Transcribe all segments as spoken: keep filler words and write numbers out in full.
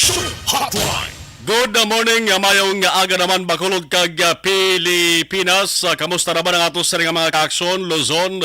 Action Hotline. Good morning, uh, mayong aga naman, Bacolod kag, uh, Pilipinas. Uh, kamusta naman ang ato sa mga kaaksyon, Luzon,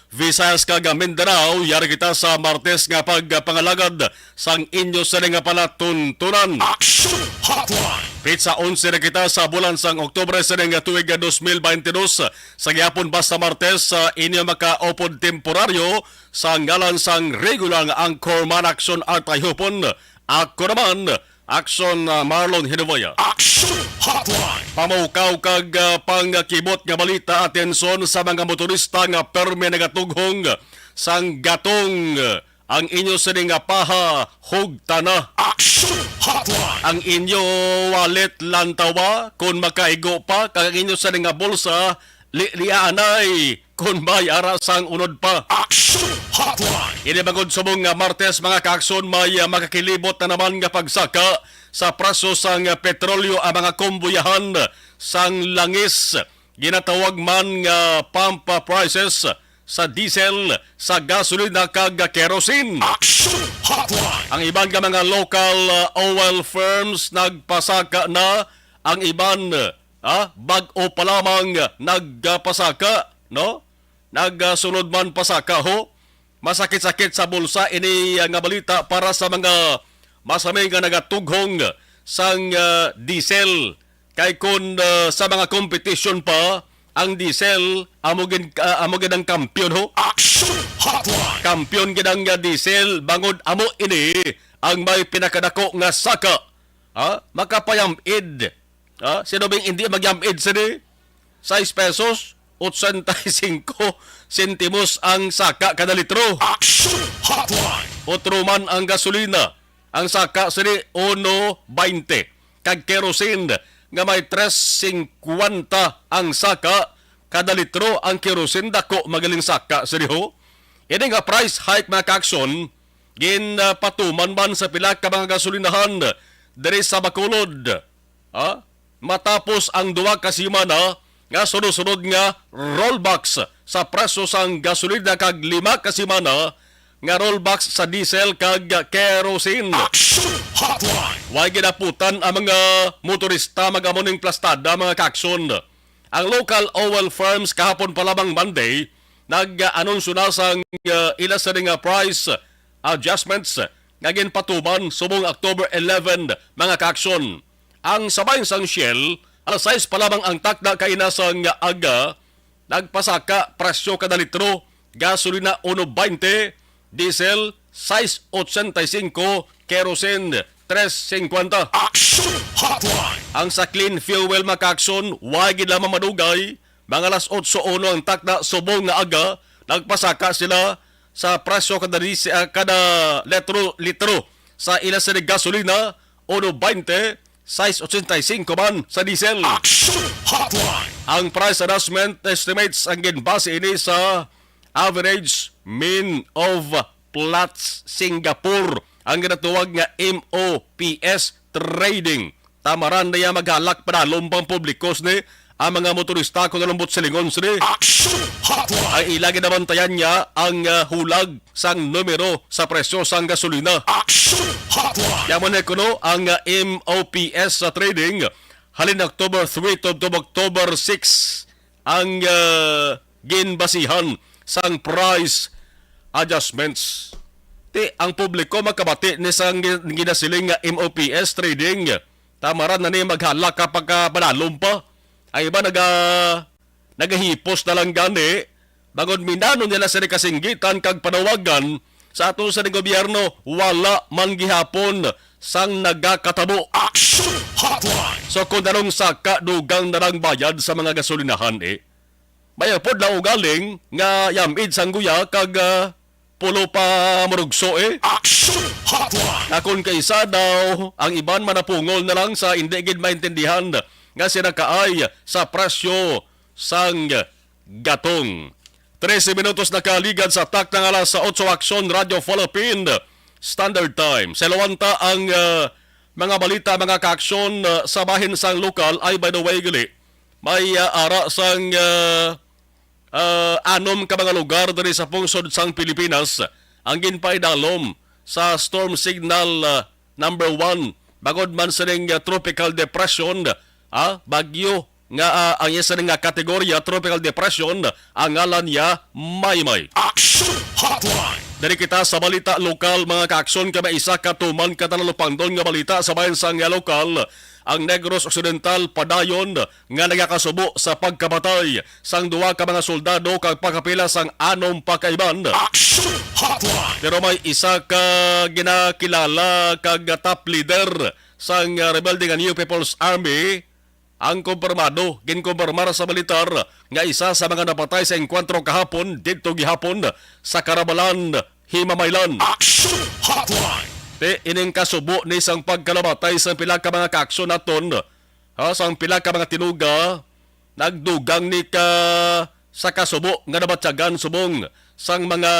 Visayas kag, uh, Mindanao? Yari kita sa Martes nga pagpangalagad sang inyo sa nga palatuntunan. Action Hotline. Pitsa onse na kita sa bulan sang Oktubre sa nga tuig nga dos mil baynte dos. Sa gihapon basta Martes, uh, inyo makaupod temporaryo sa ngalan sang regular nga anchorman, Action Art Ayhupon. Ako naman, Action, ah, Marlon Hinuboya. Action Hotline. Pamawkaw kag, ah, pangkibot nga balita, atensyon sa mga motorista nga permi nagatughong sang gatong, ah, ang inyo sini nga paha, hugtana. Action Hotline. Ang inyo wallet, lantawa kon makaigo pa, kag ang inyo sini nga bulsa, li-, liaanay kon may ara sang unod pa. Action Hotline. Ini bangod subong nga Martes, mga kaaksyon, may, ah, makakilibot na naman nga pagsaka sa presyo sang, ah, petrolyo ang mga kumbuyahan sang langis, ginatawag man nga pump, ah, prices sa diesel, sa gasolina kag kerosene. Action Hotline. Ang iban nga mga local, ah, oil firms nagpasaka na, ang iban, ah, bag-o pa lamang nagpasaka, no? Nagsunod man pasaka, ho. Masakit-sakit sa bulsa ini, ah, nga balita para sa mga masami nga nagatughong sang, ah, diesel. Kay kun, ah, sa mga competition pa, ang diesel amo gid, ah, amo gid ang kampiyon, ho. Action Hotline. Kampiyon gid ang, ah, diesel bangod amo ini ang may pinakadako nga saka. Ha? Makapayam-id. Ha? Sino bing hindi magyam-id sini? Sais pesos, ochenta y cinco sentimos ang saka kada litro. Action Hotline. Otro man ang gasolina. Ang saka sini, uno baynte. Kag kerosene nga may tres singkwenta ang saka kada litro. Ang kerosene dako magaling saka sini, ho. Ini nga price hike, mga kaaksyon, ginpatuman man sa pila ka mga gasolinahan diri sa Bacolod. Ha? Matapos ang duha ka semana nga sunod-sunod nga rollbacks sa presyo sang gasolina kag lima ka semana nga rollbacks sa diesel kag kerosene. Action Hotline. Way ginaputan ang mga motorista, mga amo ning plastada, mga kaaksyon. Ang local oil firms kahapon pa lamang Monday nag-anunsyo na sang, uh, ila sa nga price adjustments nga ginpatuman subong October eleven, mga kaaksyon. Ang sabay sang Shell, alas sais pa lamang ang takna kaina sang aga, nagpasaka presyo kada litro, gasolina uno baynte, diesel sais ochenta y cinco, kerosene tres singkwenta. Action Hotline. Ang sa Clean Fuel, mga kaaksyon, way gid lamang madugay, mga alas otso uno ang takna subong nga aga, nagpasaka sila sa presyo kada dis-, ah, kada litro, litro sa ila sini gasolina, uno baynte, sais ochenta y cinco man sa diesel. Action Hotline. Ang price adjustment estimates ang ginbase ini sa average mean of Platts Singapore, ang ginatawag nga M O P S trading. Tamaran na iya maghalak padalom pang publiko sini ang mga motorista, kung nalumbot silingon sini. Action Hotline. Ang ila ginabantayan niya ang, ah, hulag sang numero sa presyo sang gasolina. Action Hotline. Kaya mo na kuno ang, ah, M O P S sa trading halin October three to, to October six ang, ah, ginbasihan sang price adjustments. Ti, ang publiko makabati ni sang gin-, ginasiling nga M O P S trading. Tamaran na ni maghalak ka pagka padalom pa. Ang iba naga-, nagahipos na lang gani. Bangod minano nila sini kasinggitan kag panawagan sa ato sa gobyerno, wala man gihapon sang nagakatabo. Action Hotline. So, kung anong saka, dugang na lang bayad sa mga gasolinahan, eh. May upod na ugaling nga yamid sang guya kag, ah, pulo pa murugso, eh. Action Hotline. Nga kung kaisa daw, ang iban manapungol na lang sa hindi gid maintindihan nga sinakaay sa presyo sang gatong. Trese minutos nakaligad sa takna nga alas otso, Aksyon Radyo Philippine Standard Time. Sa Luwanta ang, ah, mga balita, mga kaaksyon, ah, sa bahin sang lokal ay, by the way, gali, may, ah, ara sang, ah, ah, anom ka mga lugar diri sa pungsod sang Pilipinas ang ginpaidalom sa Storm Signal, ah, number one Bangod man sining, ah, tropical depression, ah, bagyo nga, ah, ang iya sining nga kategorya, tropical depression, ang ngalan niya Maymay. Action Hotline. Diri kita sa balita lokal, mga kaaksyon, kay may isa ka tuman ka talupangdon nga balita sa bahin sang, ah, lokal, ang Negros Occidental, padayon nga nagakasubo sa pagkapatay sang duha ka mga soldado kag pagkapila sang anom pa ka iban. Action Hotline. Pero may isa ka ginakilala kag top leader sang, ah, rebelde nga New People's Army ang kumpirmado, ginkumpirmar sa militar nga isa sa mga napatay sa engkwentro kahapon didto gihapon sa Karabalan, Himamaylan. Action Hotline. Ti ining kasubo ni sang pagkalamatay sang pila ka mga kaaksyon naton, ha, sang pila ka mga tinuga, nagdugang ni ka sa kasubo nga nabatyagan subong sang mga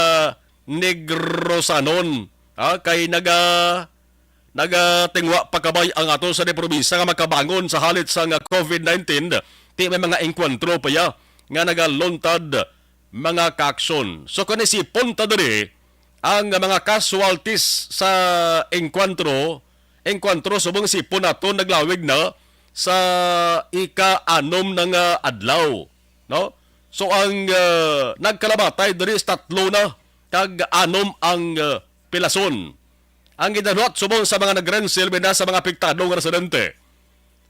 Negrosanon, ha, kay naga-, nagatingwa pa kabay ang aton sa probinsya nga makabangon sa halit sang COVID nineteen, ti may mga engkwentro pa ya nga nagaluntad, mga kaaksyon. So, kani si punta diri ang mga casualties sa engkwentro, engkwentro subong si Punato naglawig na sa ika-anom na nga adlaw, no? So, ang, ah, nagkalamatay diri is tatlo na, kag anom ang, ah, pilason. Ang ginaluhat subong sa mga nagrensil bina sa mga apektado nga residente.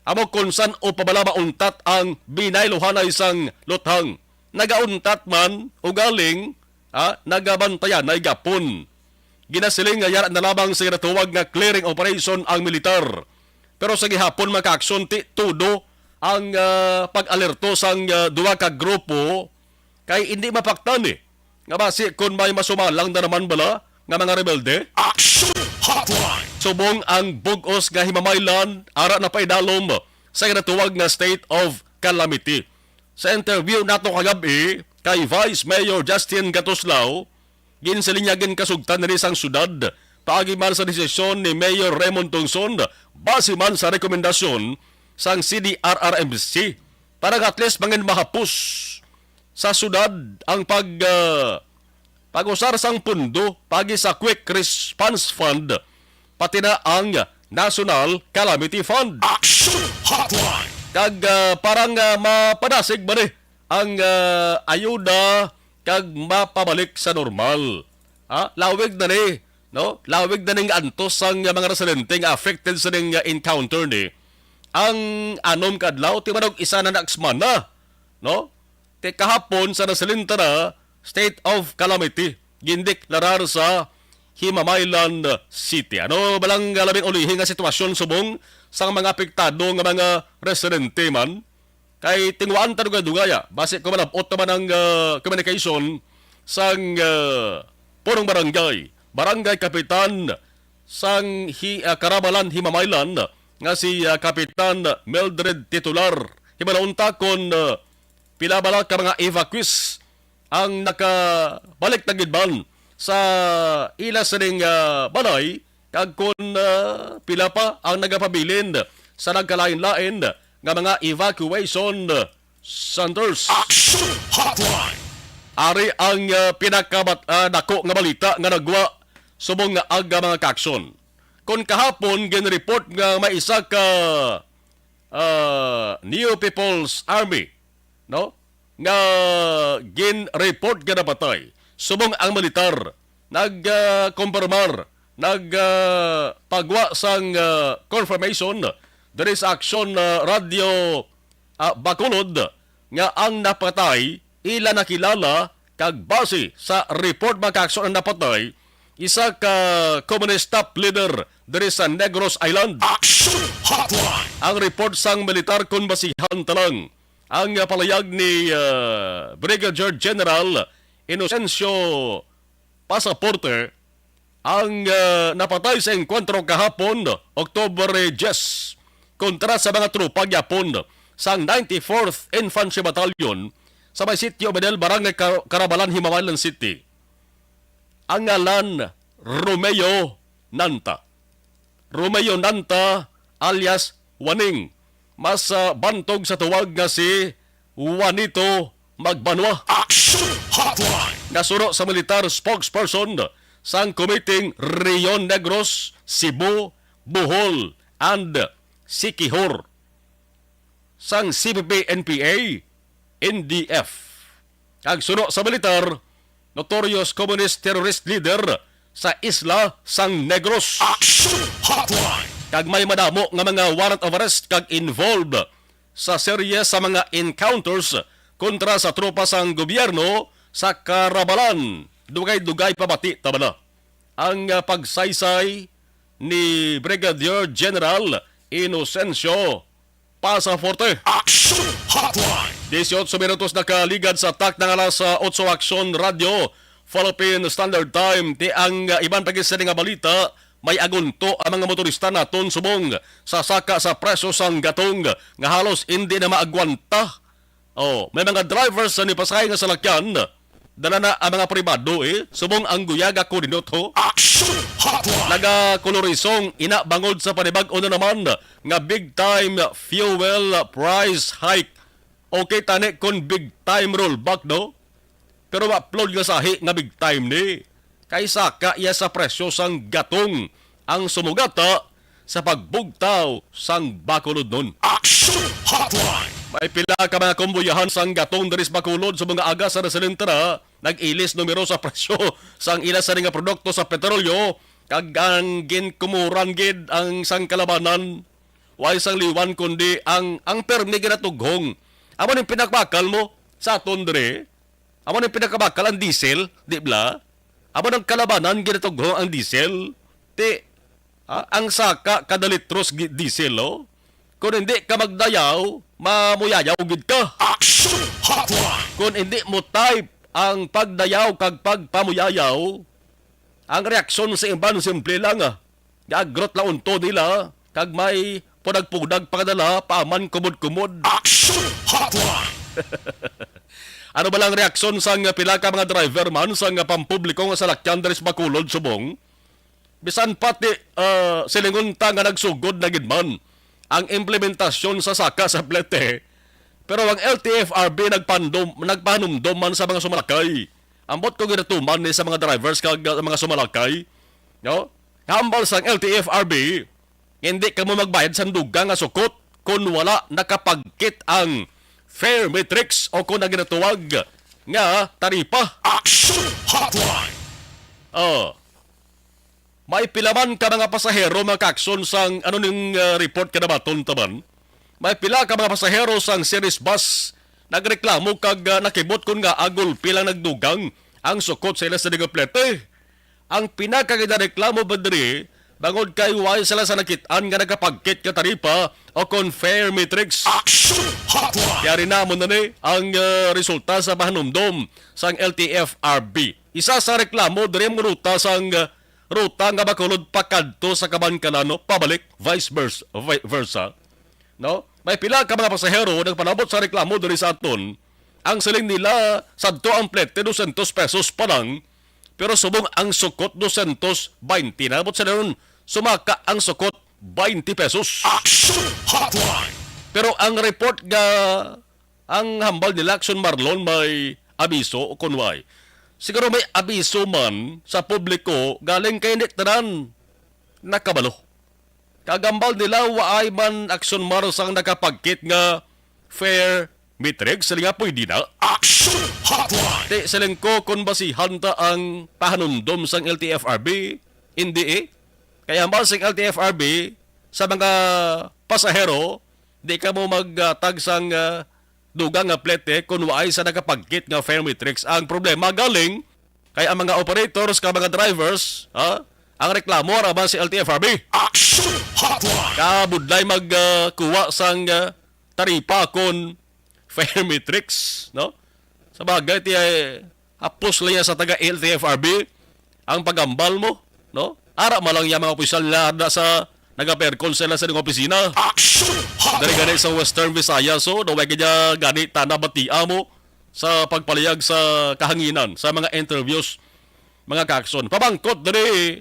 Amo kung san-o pa bala mauntat ang binayluhanay sang luthang. Nagauntat man, ugaling, ah, nagabantayanay gapon. Ginasiling nga yara na lamang sa ginatawag nga clearing operation ang militar. Pero sa gihapon, mga kaaksyon, ti todo ang, ah, pag-alerto sang, ah, duha ka grupo kay indi mapaktan, eh, nga basi kon may masumalang na naman bala nga mga rebelde. Action Hotline. Subong ang bug-os nga himamaylan, ara na paidalom sa ginatawag nga state of calamity. Sa interview nato kagabi kay Vice Mayor Justin Gatuslao, ginsiling niya ginkasugtan diri sang syudad paagi man sa desisyon ni Mayor Raymond Tungson base man sa rekomendasyon sang C D R R M C para nga at least mangin mahapos sa syudad ang pag, ah, pag-usar sang pondo paagi sa Quick Response Fund, pati na ang National Calamity Fund. Action Hotline. Kag, ah, parang, ah, mapadasig ba ni ang, ah, ayuda kag mapabalik sa normal? Ha? Lawig na ni, no? Lawig na ning antos sang mga residente nga affected sa ning, ah, encounter ni. Ang anom ka adlaw, ti manog isa na next month na, no? Ti kahapon sa nasilinta na state of calamity gindeklarar sa Himamaylan City. Ano balang labing ulihi nga sitwasyon subong sang mga apektado nga mga residente man? Kay tinguhaan ta dugay-dugaya, basi ko malab-ot naman ang, ah, communication sang, ah, punong barangay, barangay kapitan sang hi-, ah, Karabalan Himamaylan nga si, ah, Kapitan Mildred Titular. Hibalon ta kon, ah, pila bala ka mga evacuees ang nakabalik na gid man sa ila sining, ah, balay, kag kon, ah, pila pa ang nagapabilin sa nagkalain-lain nga mga evacuation centers. Action Hotline. Ari ang, ah, pinakabat-, ah, dako nga balita nga nagwa subong nga aga, mga kaaksyon. Kon kahapon, ginreport nga may isa ka, ah, New People's Army, no, nga gin-report nga napatay. Subong ang militar nag, ah, kumpirmar, nag, ah, pagwa sang, ah, confirmation diri sa Aksyon, ah, Radyo, ah, Bacolod nga ang napatay ila nakilala, kag base sa report, mga kaaksyon, ang napatay isa ka communist top leader diri sa Negros Island. Action Hotline. Ang report sang militar, kon basihan ta lang ang palayag ni, ah, Brigadier General Inocencio Pasaporte, ang, ah, napatay sa engkwentro kahapon, October diyes, kontra sa mga tropa gyapon sang ninety-fourth Infantry Battalion sa may Sitio Bedel, Barangay Car-, Carabalan, Himamaylan City. Ang ngalan, Romeo Nanta. Romeo Nanta alias Waning, mas, ah, bantog sa tuwag nga si Juanito Magbanwa. Action Hotline. Nasuno sa militar spokesperson sang Committee Rion Negros, Cebu, Bohol, and Siquijor sang C P P N P A, N D F. Kag suno sa militar, notorious communist terrorist leader sa isla sang Negros. Action Hotline! Kag may madamo nga mga warrant of arrest kag involved sa serye sa mga encounters kontra sa tropa sang gobyerno sa Carabalan. Dugay-dugay pabati ta bala ang, ah, pagsaysay ni Brigadier General Inocencio Pasaforte. Action Hotline! Dieciocho minutos nakaligad sa takna nga alas, ah, otso. Action Radio, Philippine Standard Time. Ti ang, ah, iban pa gid sini nga balita, may agunto ang mga motorista naton subong sa saka sa presyo sang gatong nga halos indi na maagwanta. Oh, may mga drivers sa nipasahe nga salakyan. Dala na ang mga pribado, eh. Subong ang guyag ako dinot, ho. Action Hotline! Nagakolorisong ina bangod sa panibag-o na naman nga big time fuel price hike. Okay tani kon big time rollback, no? Pero ma-upload nga sahi nga big time ni. Kay saka iya sa presyo sang gatong ang sumugata sa pagbugtaw sang Bacolodnon. Action Hotline! May pila ka mga kumbuyahan sang gatong diri sa Bacolod sa mga aga sa residente na nag-ilis numero sa presyo sang ila sa nga produkto sa petrolyo, kag ang ginkumuran gid ang sang kalabanan, way sang liwan kundi ang, ang permi ginatughong. Amo ning pinakbakal mo sa aton diri. Amo ning pinakabakal ang diesel, di bala? Amo nang kalabanan ginatughong ang diesel. Ti, ah, ang saka kada litros gi-, diesel, oh. Kung hindi ka magdayaw, mamuyayaw gid ka. Action Hotline! Kung hindi mo type ang pagdayaw kag pagpamuyayaw, ang reaksyon sa iban simple lang, ah. Gagrot lang unto nila, kag may pudag-pudag pa kadala, paman kumod-kumod. Action Hotline! Ano ba lang reaksyon sang pila ka mga driver man sang pampubliko nga salakyan diri sa Bacolod subong? Bisan pati, ah, silingon ta nga nagsugod na gid man ang implementasyon sa saka sa plete, pero ang L T F R B nagpandom, nagpahanumdom man sa mga sumalakay. Ambot ko ginatuman ni sa mga drivers kag, ah, mga sumalakay, no? Hambal sang L T F R B, hindi kamo magbayad sang dugang nga sukot kon wala nakapagkit ang fare matrix o kon ang ginatawag nga taripa. Action Hotline! Oh. May pila man ka mga pasahero, mga ka-aksyon, sang ano ning, ah, report kanabaton taman? May pila ka mga pasahero sang Ceres Bus nagreklamo kag, ah, nakibot kon ngaa gulpi lang nagdugang ang sukot sa ila sa Digoplete. Ang pinakaginareklamo ba diri, bangod kay way sila sa nakit-an nga nakapagkit nga taripa o kon fare matrix. Action Hotline! Yari na mo na ni ang, ah, resulta sa pahanumdom sang L T F R B. Isa sa reklamo diri ang ruta sang, ah, ruta nga Bacolod pakadto sa Kabankalano, pabalik, vice vers-, vi-, versa, no? May pila ka mga pasahero nagpalabot sa reklamo diri sa aton. Ang siling nila, sadto ang plete dosyentos pesos pa lang, pero subong ang sukot dosyentos baynte na. Abot sila nun, sumaka ang sukot baynte pesos. Action Hotline! Pero ang report nga ang hambal nila, Action Marlon, may abiso o kunway. Siguro may abiso man sa publiko, galing kay hindi tanan nakabalo. Kag hambal nila, waay man, Action Mar, sang nakapagkit nga fare matrix, sila nga pwede na. Action Hotline! Ti, siling ko, kung basihan ta ang pahanumdom sang L T F R B, hindi eh. Kaya hambal sang L T F R B, sa mga pasahero, di kamo magtag sang, ah, dugang nga plete kung waay sa nakapagkit nga fare matrix. Ang problema galing kay ang mga operators ka mga drivers, ha? Ang reklamo ra ba si L T F R B? Action Hotline! Kabudlay mag, ah, kuha sang, ah, taripa kon fare matrix, no? Sa bagay, ti, ay, hapos lang yan sa taga L T F R B ang pagambal mo, no? Ara man lang yung mga opisyal na, na sa nagaperkon sila sa ilang opisina. Action Hotline! Dali gani sa Western Visayas, so, no, way kanya gani tana batia mo sa pagpalihag sa kahanginan, sa mga interviews, mga kakson. Pamangkot diri,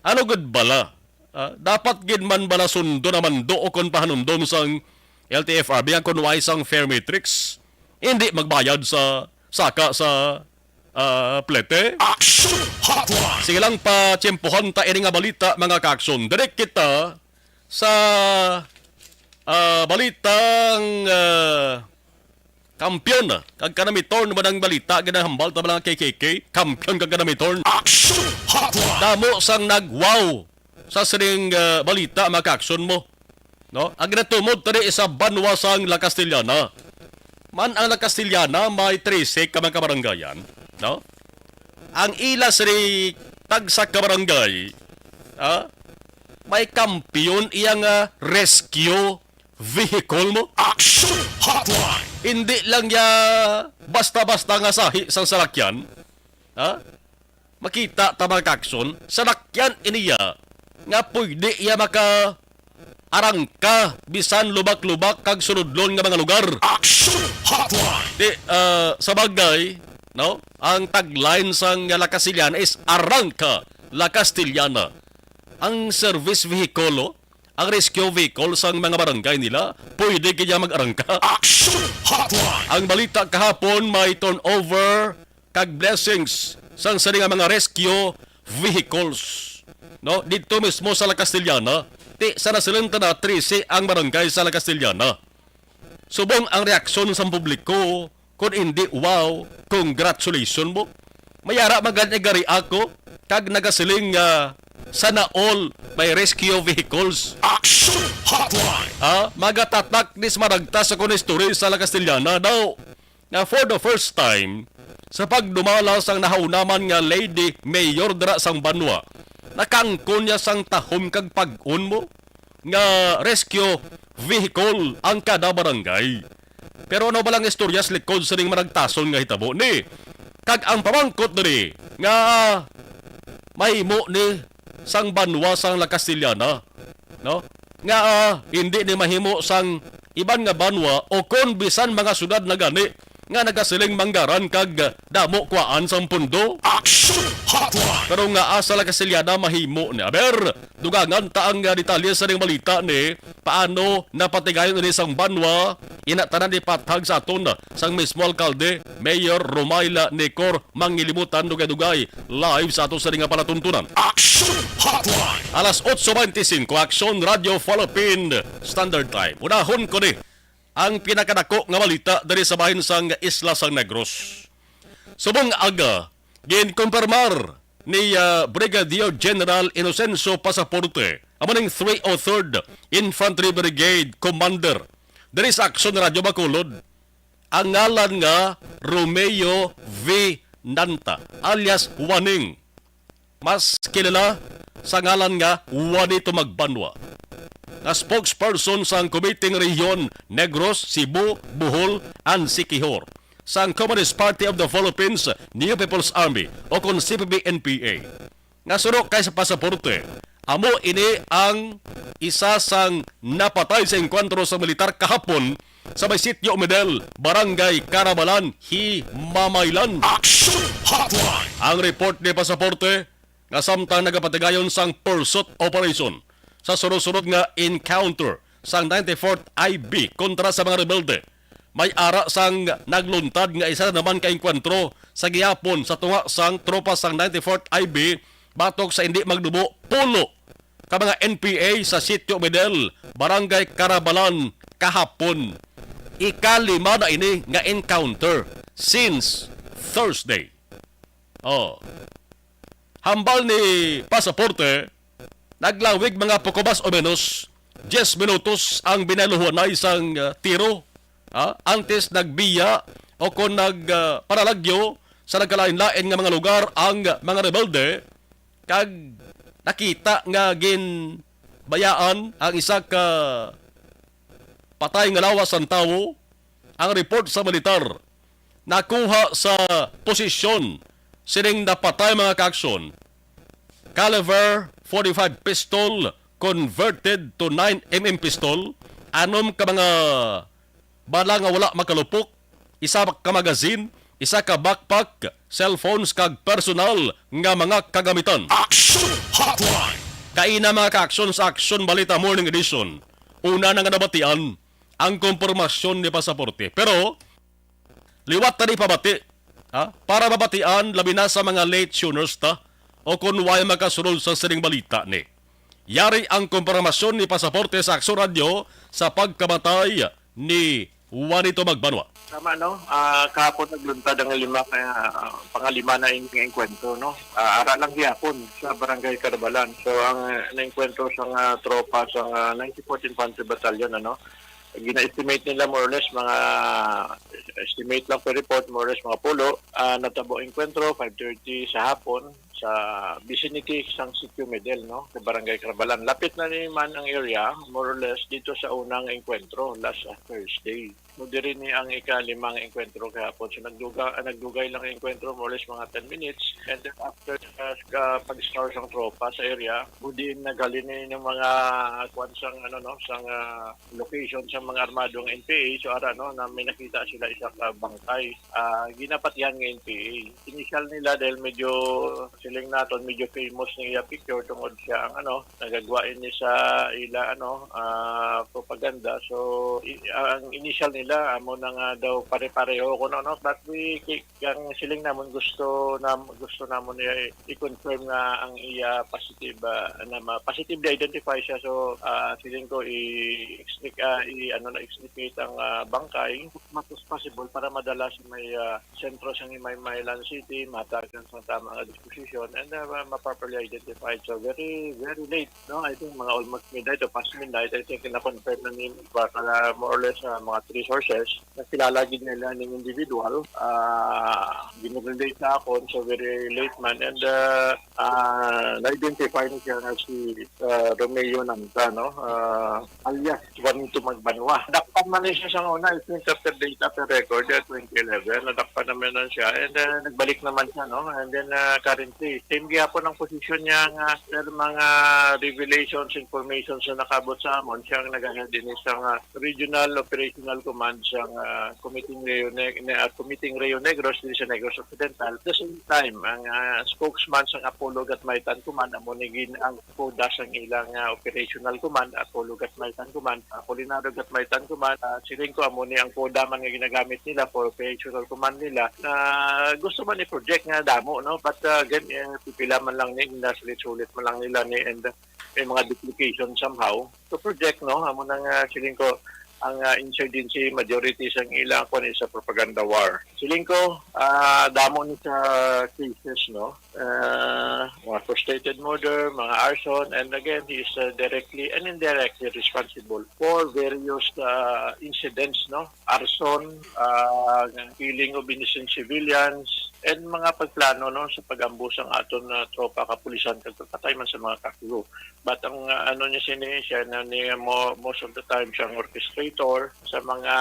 ano gud bala? Ah, dapat gid man bala sundo naman do o kon pahanumdom sang L T F R B ang kunway sang fare matrix? Hindi magbayad sa saka sa, ah, plete? Action Hotline! Sige lang, patiyempohan ta ini nga balita, mga kakson. Diri kita Sa, ah, balitang, ah, kampiyon, kag kanamitorn man ang balita, ginahambal ta ba lang kay K K, kampiyon kag kanamitorn. Action Hotline! Damo sang nagwaw sa sining, ah, balita, mga ka-aksyon mo. No? Ang ginatumod tani sa banwa sang La Castellana. Man ang La Castellana may trese ka mga kabarangayan, no? Ang ila sini tagsa ka barangay, ah, may kampiyon iya nga rescue vehicle mo. Action Hotline! Hindi lang ya basta-basta nga sahi sang salakyan, ha? Makita ta, mga ka-aksyon, salakyan iniya nga pwede iya maka arangka bisan lubak-lubak kag sulodlon nga mga lugar. Action Hotline! Di, ah, sa bagay, no? Ang tagline sang La Castellana is Arranca La Castellana. Ang service vehicle, oh, ang rescue vehicle sang mga barangay nila, pwede kaya mag-arangka. Action Hotline! Ang balita kahapon, may turnover kag blessings sang sini nga mga rescue vehicles, no? Didto mismo sa La Castellana, ti sa nasiling ta na trese ang barangay sa La Castellana. Subong ang reaksyon sang publiko, kun hindi, "Wow, congratulations mo." May ara man gani gari ako, kag nagasiling nga, "Sana all may rescue vehicles." Action Hotline! Ah, magatatak ni sa maragtas sa kunistori sa La Castellana daw. Nga for the first time, sa pagdumala sang nahaunaman nga lady mayor dira sang banwa, nakaangkon niya sang tahom kag pag-on mo nga rescue vehicle ang kada barangay. Pero ano ba lang istorya sa likod sa ning maragtason nga hitabo ni? Kag ang pamangkot diri nga mahimo ni sang banwa sang La Castellana, no? Nga, ah, hindi ni mahimo sang iban nga banwa o kon bisan mga syudad na gani nga nagasiling manggaran kag damo kuhaan sang pundo. Action Hotline! Pero nga asa La Castellana mahimo ni? Aber, dugangan ta ang, ah, detalye sa ning balita ni paano napatigayon ini sang banwa, ina tanan ipathag sa aton sang mismo alkalde, Mayor Romaila Nicor Mangilimutan, dugay-dugay, live sa ato sa nga palatuntunan. Action Hotline! Alas otso bente singko, Action Radio Philippine Standard Time. Unahon ko ni ang pinakadako nga balita diri sa bahin sang isla sang Negros. Subong aga, ginkumpirmar ni, ah, Brigadier General Inocencio Pasaporte, amo ning three oh third Infantry Brigade Commander, diri sa Action Radio Bacolod, ang ngalan nga Romeo V Nanta, alias Waning, mas kilala sa ngalan nga Juanito Magbanwa, nga spokesperson sang Committee nga Rehiyon Negros, Cebu, Bohol, and Siquijor sang Communist Party of the Philippines, New People's Army, o kon C P B N P A. Nga suno kay sa Pasaporte, amo ini ang isa sang napatay sa engkwentro sa militar kahapon sa may Sitio Medel, Barangay Carabalan, Himamaylan. Action Hotline! Ang report ni Pasaporte nga samtang nagapatigayon sang pursuit operation sa sunod-sunod nga encounter sang ninety-fourth I B kontra sa mga rebelde, may ara sang nagluntad nga isa na naman ka engkwentro sa gihapon sa tunga sang tropa sang ninety-fourth I B batok sa indi magdubo pulo ka mga N P A sa Sitio Medel, Barangay Carabalan, kahapon. Ikalima na ini nga encounter since Thursday. Oh. Hambal ni Pasaporte, naglawig mga poko mas o menos diyes minutos ang binaluhuanay sang, ah, tiro, ah, antes nagbiya o kon nag, ah, panalagyo sa nagkalain-lain nga mga lugar ang mga rebelde, kag nakita nga ginbayaan ang isa ka patay nga lawas sang tawo. Ang report sa militar, nakuha sa posisyon sining napatay, mga kaaksyon, caliber forty-five pistol converted to nine M M pistol, anom ka mga bala nga wala makalupok, isa ka magazine, isa ka backpack, cellphones, kag personal nga mga kagamitan. Action Hotline! Kaina, mga kaaksyon, sa Action Balita Morning Edition, una na nga nabatian ang kompormasyon ni Pasaporte. Pero liwat ta ni pabati, ha? Para mabatian, labi na sa mga late tuners ta, o kung way makasunod sa sining balita ni. Yari ang kompromisyon ni pasaporte sa Aksyon Radyo sa pagkamatay ni Juanito Magbanwa. Tama, no? Ah, kahapon nagluntad ang lima ka, ah, pangalima na in-, nga engkwentro, no? Ah, ara lang gihapon sa Barangay Carabalan. So, ang, ah, naengkwentro sa nga tropa sa nga ninety-fourth Infantry Battalion, ano, gina-estimate nila more or less mga, estimate lang per report, more or less mga pulo, ah, natabo engkwentro, five thirty sa hapon sa vicinity sang Sitio Medel, no, sa Barangay Carabalan. Lapit na ni man ang area, more or less, dito sa unang engkwentro, last, ah, Thursday. So, diri ni ang ikalimang engkwentro kahapon. So, nagduga-, ah, nagdugay lang ang engkwentro, more or less mga ten minutes. And then after, ah, ah, pag-scour sang tropa sa area, diin naghalin ni ng mga, ah, kwan sang, ano, no, sang, ah, location sa mga armadong N P A. So, ara, no, na may nakita sila isa ka bangkay. Ah, ginapatihan nga N P A. Initial nila dahil medyo, siling naton, medyo famous ni iya picture tungod siya ang, ano, nagagwa ini sa ila, ano, ah, propaganda. So, i-, ang initial nila, amo na nga daw pare-pareho kuno, no? But we, ki-, ang siling namon gusto na, gusto namon i-, i-confirm nga ang iya positive, ah, na ma-, positively identify siya. So, ah, siling ko i-explic-, ah, i-, ano na, explicate ang, ah, bangkay as much as possible para madala sa may, ah, sentro sang Imaymaylan City, matagan sa tama nga disposition, and, uh, ma-, properly identified. So, very, very late, no? I think mga almost midnight o past midnight, I think na-confirm na ni, baka, uh, more or less, uh, mga three sources, nakilala gid nila ning individual. Uh, gin-relate sa akon, so very late man. And, uh, uh, na-identify na siya nga si, uh, Romeo Nanta, no? Uh, alias Juanito Magbanwa. Nadakpan man ni siya sa una, I think after data, after record, uh, twenty eleven, nadakpan naman na siya. And, uh, nagbalik naman siya, no? And then, uh, currently, same gihapon ang posisyon niya nga, per mga revelations, informations na nakabot sa amon, siya ang nag-head din sa nga Regional Operational Command sa nga Committee Rio Neg-, ne-, ah, Committee Rio Negros, diri sa Negros Occidental. At the same time, ang, ah, spokesman sa Apollo Gatmaitan Command, amo ni gin-, ang CODA sang ilang, ah, Operational Command, Apollo Gatmaitan Command, ah, Apolinario Gatmaitan Command, ah, siling ko, amo ni ang CODA man nga ginagamit nila for operational command nila, na gusto man i-project nga damo, no? But, ah, again, eh, pipila man lang ni, nasulit-sulit man lang nila ni, and, uh, may mga duplication somehow. So, project, no? Amo na nga, siling ko, ang, ah, insurgency, majority sang ilang kwan is sa propaganda war. Siling ko, ah, damo ni sa cases, no? Ah, mga frustrated murder, mga arson, and again, he is, ah, directly and indirectly responsible for various, ah, incidents, no? Arson, ah, killing of innocent civilians, and mga pagplano, no, sa pag-ambush ang aton, ah, tropa, kapulisan, kag pagpatay man sa mga ka-crew. But ang, ah, ano niya sini, siya na ni mo, most of the time siyang orchestrator sa mga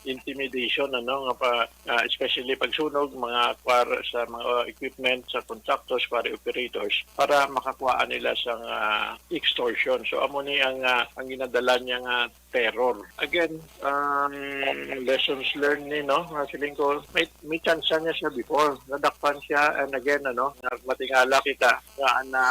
intimidation, ano, nga pa, ah, especially pagsunog, mga kwar-, sa mga equipment, sa contractors, quarry operators, para makakuha nila sa, ah, extortion. So, amo ni ang, ah, ang ginadala niya nga terror. Again, um, lessons learned ni, no? Nga siling ko, may, may chance niya siya before. Nadakpan siya, and again, ano, nga matingala kita nga na,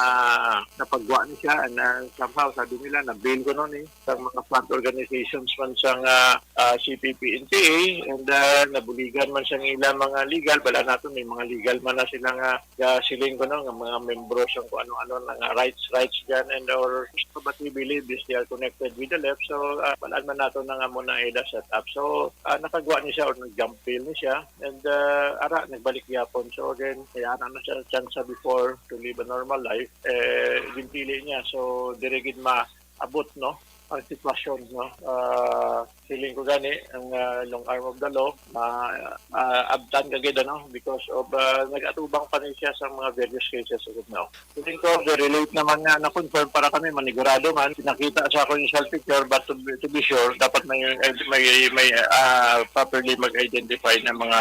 napagwa ni siya, and, uh, somehow, sabi nila, na-bail ko nun eh, sa mga front organizations man sa nga, uh, C P P N P A, and, uh, nabuligan man siya ng ilang mga legal, bala nato may mga legal man na sila nga, uh, siling ko, no, nga mga membro sa kung ano-ano na nga rights, rights dyan, and or probably believe is they are connected with the left. So, uh, balaan man nato na nga muna ila set up. So, uh, nakagwa ni siya or nag-jump bail ni siya, and, uh, ara, nagbalik gyapon. So, again, kaya na na siya chance before to live a normal life, eh, ginpili niya. So, diri gid maabot, no, ang sitwasyon, no? Ah, feeling ko gani, ang, ah, long arm of the law, ma-, ah, abtan ka gid, ano, because of, ah, nag-atubang pa ni siya sa mga various cases as of now. Feeling ko, very late naman nga na-confirm para kami, manigurado man. Nakita sa ako yung self picture, but to be, to be sure, dapat may, may, may, ah, properly mag-identify ng mga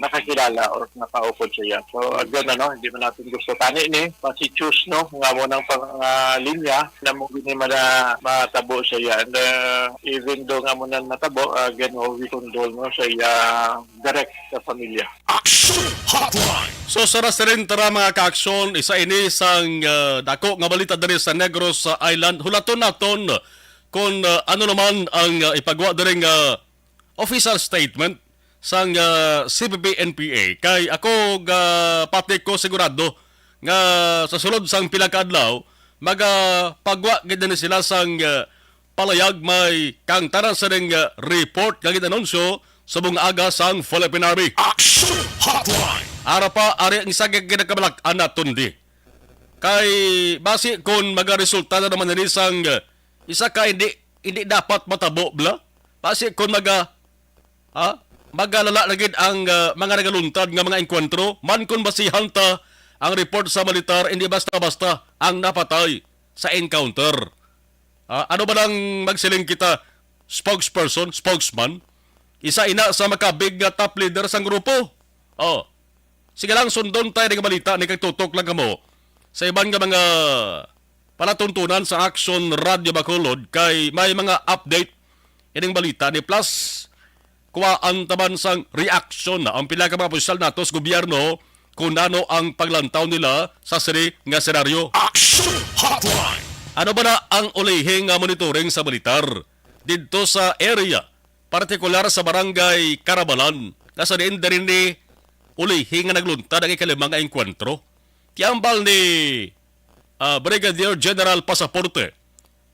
nakakilala or nakaupod sa iya. So, again, ano, hindi man natin gusto tani ni, masi-choose, no, nga mo ng pang, ah, linya na mo gini mala-, matabo sa iya. And, uh, even though nga mo na natabo, again, we condole, no, sa iya direct sa pamilya. Action Hotline! So, sa restaurant, tara, mga ka-aksyon, isa ini sang, uh, dako nga balita diri sa Negros Island. Hulaton naton kung, uh, ano naman ang, uh, ipagwa diri nga official statement sang, ah, C P P N P A. Kay ako, ga-, pati ko sigurado nga sa sulod sang pila ka adlaw, magapagwa gid na sila sang, ah, palayag may kang tanan sa ning, ah, report nga ginanunsyo sa mga aga sang Philippine Army. Action Hotline! Ara pa, ari ang isa ka kinakabalak-an naton di. Kay basi kon magaresulta na naman ini sang, ah, isa ka hindi, hindi dapat matabo, bla? Basi kon maga, ha? Magalala na gid ang, ah, mga nagaluntad nga mga engkwentro, man kon basihan ta ang report sa militar, hindi basta-basta ang napatay sa encounter. Ah, ano ba nang magsiling kita, spokesperson, spokesman? Isa ina sa makabig nga top leader sang grupo. Oh. Sige lang, sundon tayo nga balita ni kag tutok lang kamo sa iban nga mga palatuntunan sa Action Radio Bacolod kay may mga update ining balita ni plus kuhaan taman sang reaksyon ang pila ka mga opisyal nato sa gobyerno kung ano ang paglantaw nila sa sini nga senaryo. Action Hotline! Ano ba na ang ulihi nga monitoring sa militar didto sa area, partikular sa barangay Carabalan, nga sa diin diri ni ulihi nga nagluntad ang ikalima nga engkwentro? Ti ambal ni, ah, Brigadier General Pasaporte,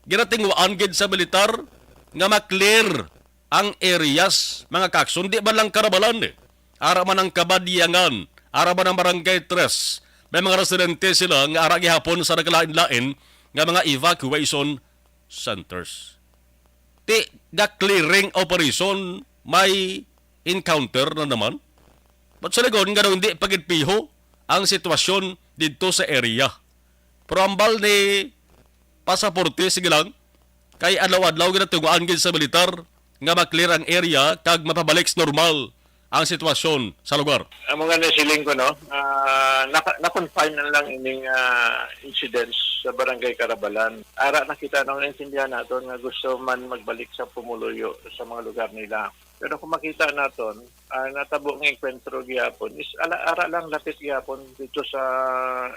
ginatinguhaan gid sa militar nga ma-clear ang areas, mga kakson, di ba lang Carabalan, eh. Ara man ang Kabadyangan, ara man ang Barangay Tres, may mga residente sila nga ara gihapon sa nagkalain-lain nga mga evacuation centers. Ti, ga clearing operation, may encounter na naman. But sa ligon, nga daw hindi pa gid piho ang sitwasyon didto sa area. Pero ambal ni Pasaporte, sige lang, kay adlaw-adlaw ginatungaan gid sa militar nga ma-clear ang area kag mapabalik sa normal ang sitwasyon sa lugar. Amo nga ni siling ko, no? Ah, naka-, na-confine na lang ining, ah, incidents sa Barangay Carabalan. Ara nakita, no, naintindihan naton nga gusto man magbalik sa pumuluyo sa mga lugar nila. Pero kung makita naton, ah, natabo nga engkwentro gihapon is ala, ara lang lapit gihapon dito sa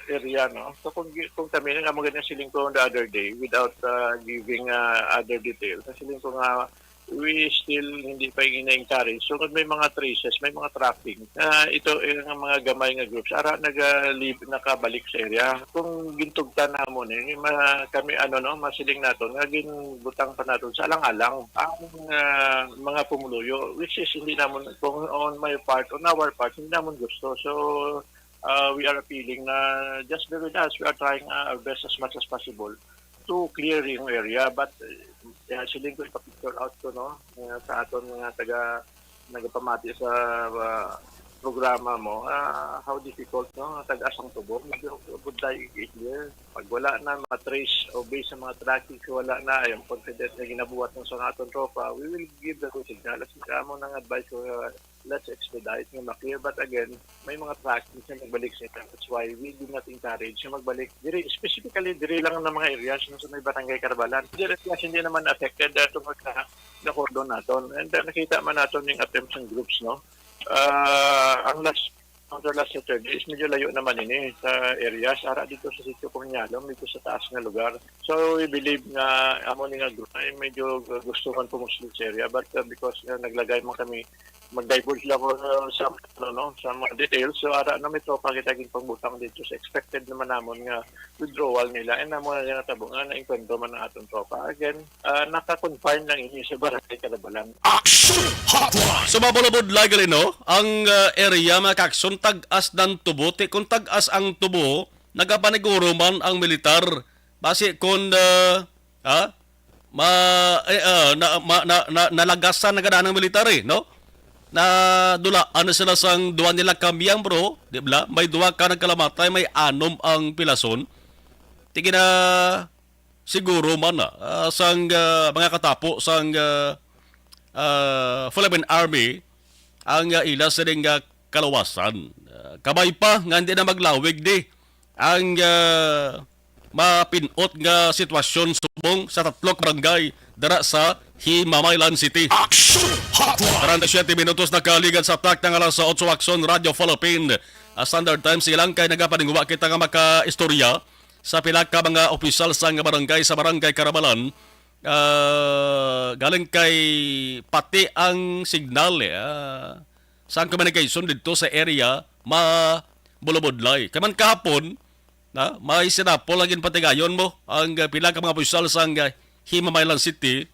area, no? So kung gi-, kung kami nga, amo gani siling ko the other day, without, ah, giving, ah, other details, ang siling ko nga we still hindi pa gina-encourage. So kung may mga traces, may mga tracking, ah, ito, eh, ang mga gamay nga groups, ara naga-leave, nakabalik sa area. Kung gintugtan namon, eh, ma-, kami, ano, no, masiling naton nga ginbutang pa naton sa alang-alang ang, ah, mga pumuluyo, which is hindi namon, kung on my part, on our part, hindi namon gusto. So, ah, we are appealing na just bear with us. We are trying, ah, our best as much as possible to clear yung area. But, eh, siling ko, ipa-picture out ko, no, eh, sa aton mga taga, nagapamati sa, ah, programa mo, ah, how difficult, no? Tagas ang tubo, medyo budlay i-clear. Pag wala na, matrace o based sa mga tracking, kung wala na, ay ang confident nga ginabuhat ng sa aton tropa, we will give the go signal. As amo nang advice ko, ah, let's expedite nga ma-clear. But again, may mga tracking sa nagbalik sa ita. That's why we do not encourage nga magbalik. Diri, specifically, diri lang na mga areas, no, sa may Barangay Carabalan. Diri, kasi hindi naman affected, ah, tungod sa na-cordon naton. And, ah, nakita man naton yung attempts ng groups, no? Ah, ang last, ang last Saturday is medyo layo naman ini sa areas. Ara dito sa Sitio Punyalong, dito sa taas nga lugar. So, we believe nga amo ni nga group ay medyo gusto man pumuslit sa area. But, ah, because, ah, naglagay man kami, mag-divulge lang ako, ah, sa, ano, no, sa mga details. So, ara na may tropa kita ginpangbutang dito sa expected naman namon nga withdrawal nila. And amo na nga tabo nga na-encuentro man ang aton tropa. Again, ah, naka-confine lang ini sa Barangay Carabalan. Action Hotline! So, mabulabudlay gali, no? Ang, ah, area, mga kakson, tag-as ng tubo. Ti, kung tag-as ang tubo, nagapaniguro man ang militar. Basi kung, ah, ha? Ma, eh, ah, na, ma, na, na, nalagasan na ganahan ng militar, eh, no? Na dulaan na sila sang duwa nila ka miyembro, di ba? May duwa ka nagkalamatay, may anom ang pilason. Ti gina-, siguro man na, ah, sang, ah, mga katapo sang, ah, ah, Philippine Army ang, ah, ila sining, ah, kaluwasan. Ah, kabay pa nga hindi na maglawig di ang, ah, mapin-ot nga sitwasyon subong sa tatlo ka barangay dira sa Himamaylan City. Action Hotline! Treinta y siete minutos na kaligad sa takna nga alas otso, Action Radio Philippine, ah, Standard Time. Sige lang kay nagapaningwa kita nga makaistorya sa pila ka mga opisyal sang barangay sa Barangay Carabalan, ah, galing kay pati ang signal, eh, ah, sang communication didto sa area mabulabudlay. Kay man kahapon, Na, may sinapol ang ginpatigayon mo ang, ah, pila ka mga opisyal sang, ah, Himamaylan City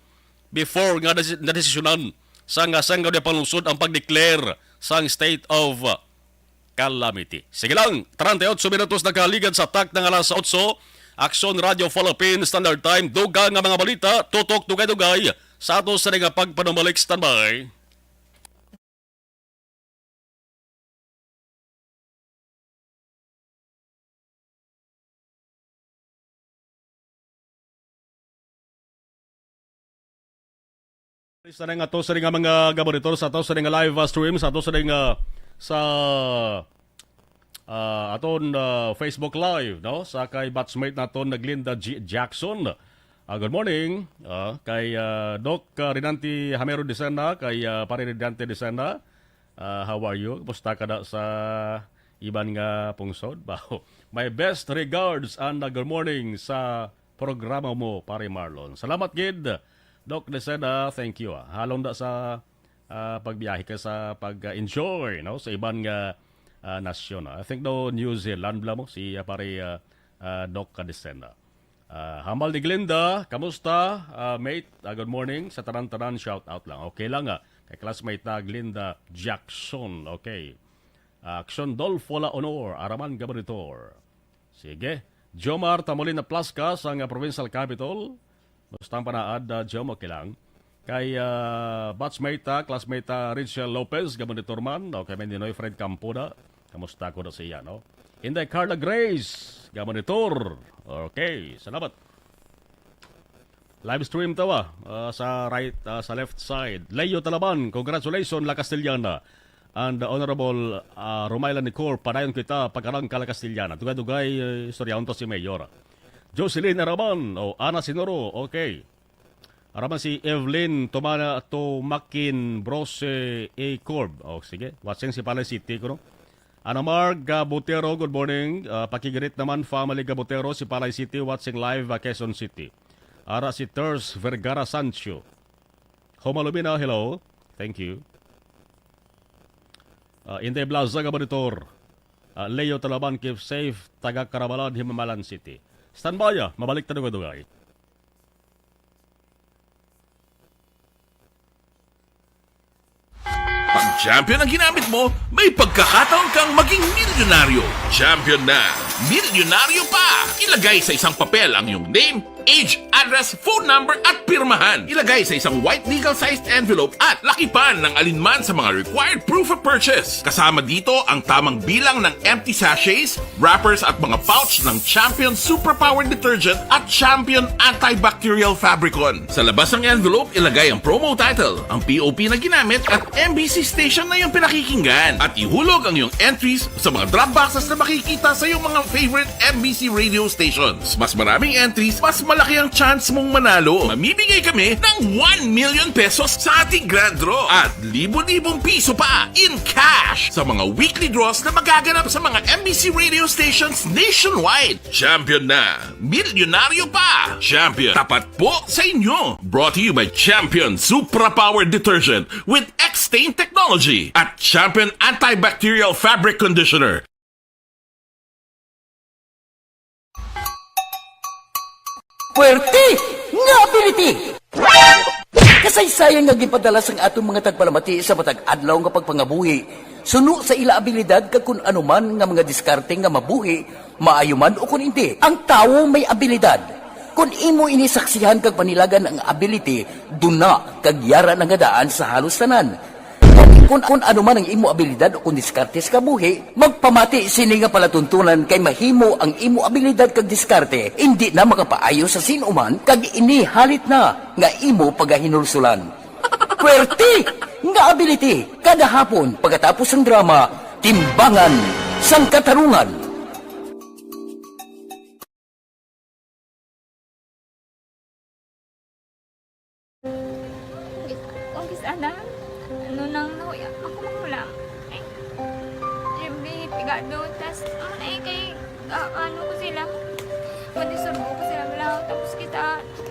before nga nasi-, nadesisyonan sang, ah, sang Sangguniang Panlungsod ang pag-declare sang state of, ah, calamity. Sige lang, treinta y ocho minutos nagkaligan sa takna nga alas otso. Aksyon Radio Philippines Standard Time, dugang nga mga balita, tutok dugay-dugay sa ato sa nga pagpanumalik. Standby. Sa nga to sa nga mga gaboritor sa to sa nga live, uh, stream sa to sa nga sa, uh, aton, uh, Facebook Live, no, sa kay batchmate naton na Glinda G- Jackson. Ah, good morning. Ah, kay, ah, Doc, ah, Renante Hamero Desena, kay, ah, Pare Renante Desena. Ah, how are you? Kumusta ka na sa iban nga pungsod? Bao. My best regards and, ah, good morning sa programa mo, Pare Marlon. Salamat gid, Doc Desena. Thank you, ah. Halong da sa, ah, pagbiyahe ka sa pag-enjoy, no, sa iban nga, ah, nasyon, ah. I think daw New Zealand bala mo si, ah, Pare, ah, ah, Doc Desena. Ah, hambal ni Glinda, kamusta, ah, mate? Ah, good morning. Sa tanan-tanan, shout out lang. Okay lang, ah. Kay classmate na Glinda Jackson. Okay. Ah, Aksyon Dolfo La Honor, Araman Gaboritor. Sige. Jomar Tamolina Plasca sang, ah, Provincial Capitol. Basta ang panaad, ah, Jom, okay lang. Kay, ah, batchmate ta, classmate ta, Rachel Lopez, Gabonitor man. Okay, may Ninoy Fred Campoda. Kamusta ko na siya, no? Inday Carla Grace, Gabonitor. Okay, salamat. Live stream tawa, ah, sa right, ah, sa left side. Leo Talaban, congratulations, La Castellana. And, uh, Honorable, uh, Romila Nicor, padayon kita, pagkarangka La Castellana. Dugay-dugay, uh, istoryahon to si Mayor. Jocelyn Araman, o Ana Sinoro, okay. Araman si Evelyn Tomana Tomakin Brose A. Corb. O, sige. Watching si Palay City, kuno. Ana Marg, uh, Botero, good morning. Uh, pakigreet naman, family Gabotero, si Palay City, watching live, uh, Quezon City. Ara si Ters Vergara Sancho. Homalumina, hello. Thank you. Ah, Inday Blaza nga monitor. Ah, Leo Talaban, keep safe, taga Karabalan, Himamaylan City. Standby, ah, mabalik ta dugay-dugay. Pag champion ang ginamit mo, may pagkakataon kang maging milyonaryo. Champion na, milyonaryo pa! Ilagay sa isang papel ang iyong name, age, address, phone number, at pirmahan. Ilagay sa isang white legal-sized envelope at lakipan ng alinman sa mga required proof of purchase. Kasama dito ang tamang bilang ng empty sachets, wrappers, at mga pouch ng Champion Superpower Detergent at Champion Antibacterial Fabricon. Sa labas ng envelope, ilagay ang promo title, ang P O P na ginamit, at M B C station na iyong pinakikinggan. At ihulog ang iyong entries sa mga drop boxes na makikita sa iyong mga favorite M B C radio stations. Mas maraming entries, mas malaki ang chance mong manalo. Mamimigay kami ng one million pesos sa ating grand draw at libo-libong piso pa in cash sa mga weekly draws na magaganap sa mga M B C radio stations nationwide. Champion na, milyonaryo pa! Champion, tapat po sa inyo! Brought to you by Champion Supra Power Detergent with X-Stain Technology at Champion Antibacterial Fabric Conditioner. Puwerte nga ability! Kasaysayan nga ginpadala sang aton mga tagpalamati sa matag adlaw nga pagpangabuhi, suno sa ila abilidad kag kun ano man nga mga diskarte nga mabuhi, maayo man ukon indi. Ang tawo may abilidad. Kon imo ini saksihan kag panilagan ang ability, duna kag yara na nga daan sa halos tanan. Kon, kon ano man ang imo abilidad o kon diskarte sa kabuhi, magpamati sini nga palatuntunan kay mahimo ang imo abilidad kag diskarte indi na makapaayo sa sin-o man kag ini halit na nga imo pagahinulsulan. Puwerte nga ability kada hapon pagkatapos sang drama, Timbangan sang Katarungan. Kung kis-, ana, ano nang nahuya, ako makulang. Ay, Jimmy, pigado, tas, ano na eh, kay, ah, ano ko sila, madisurbo ko sila, wala, tapos kita,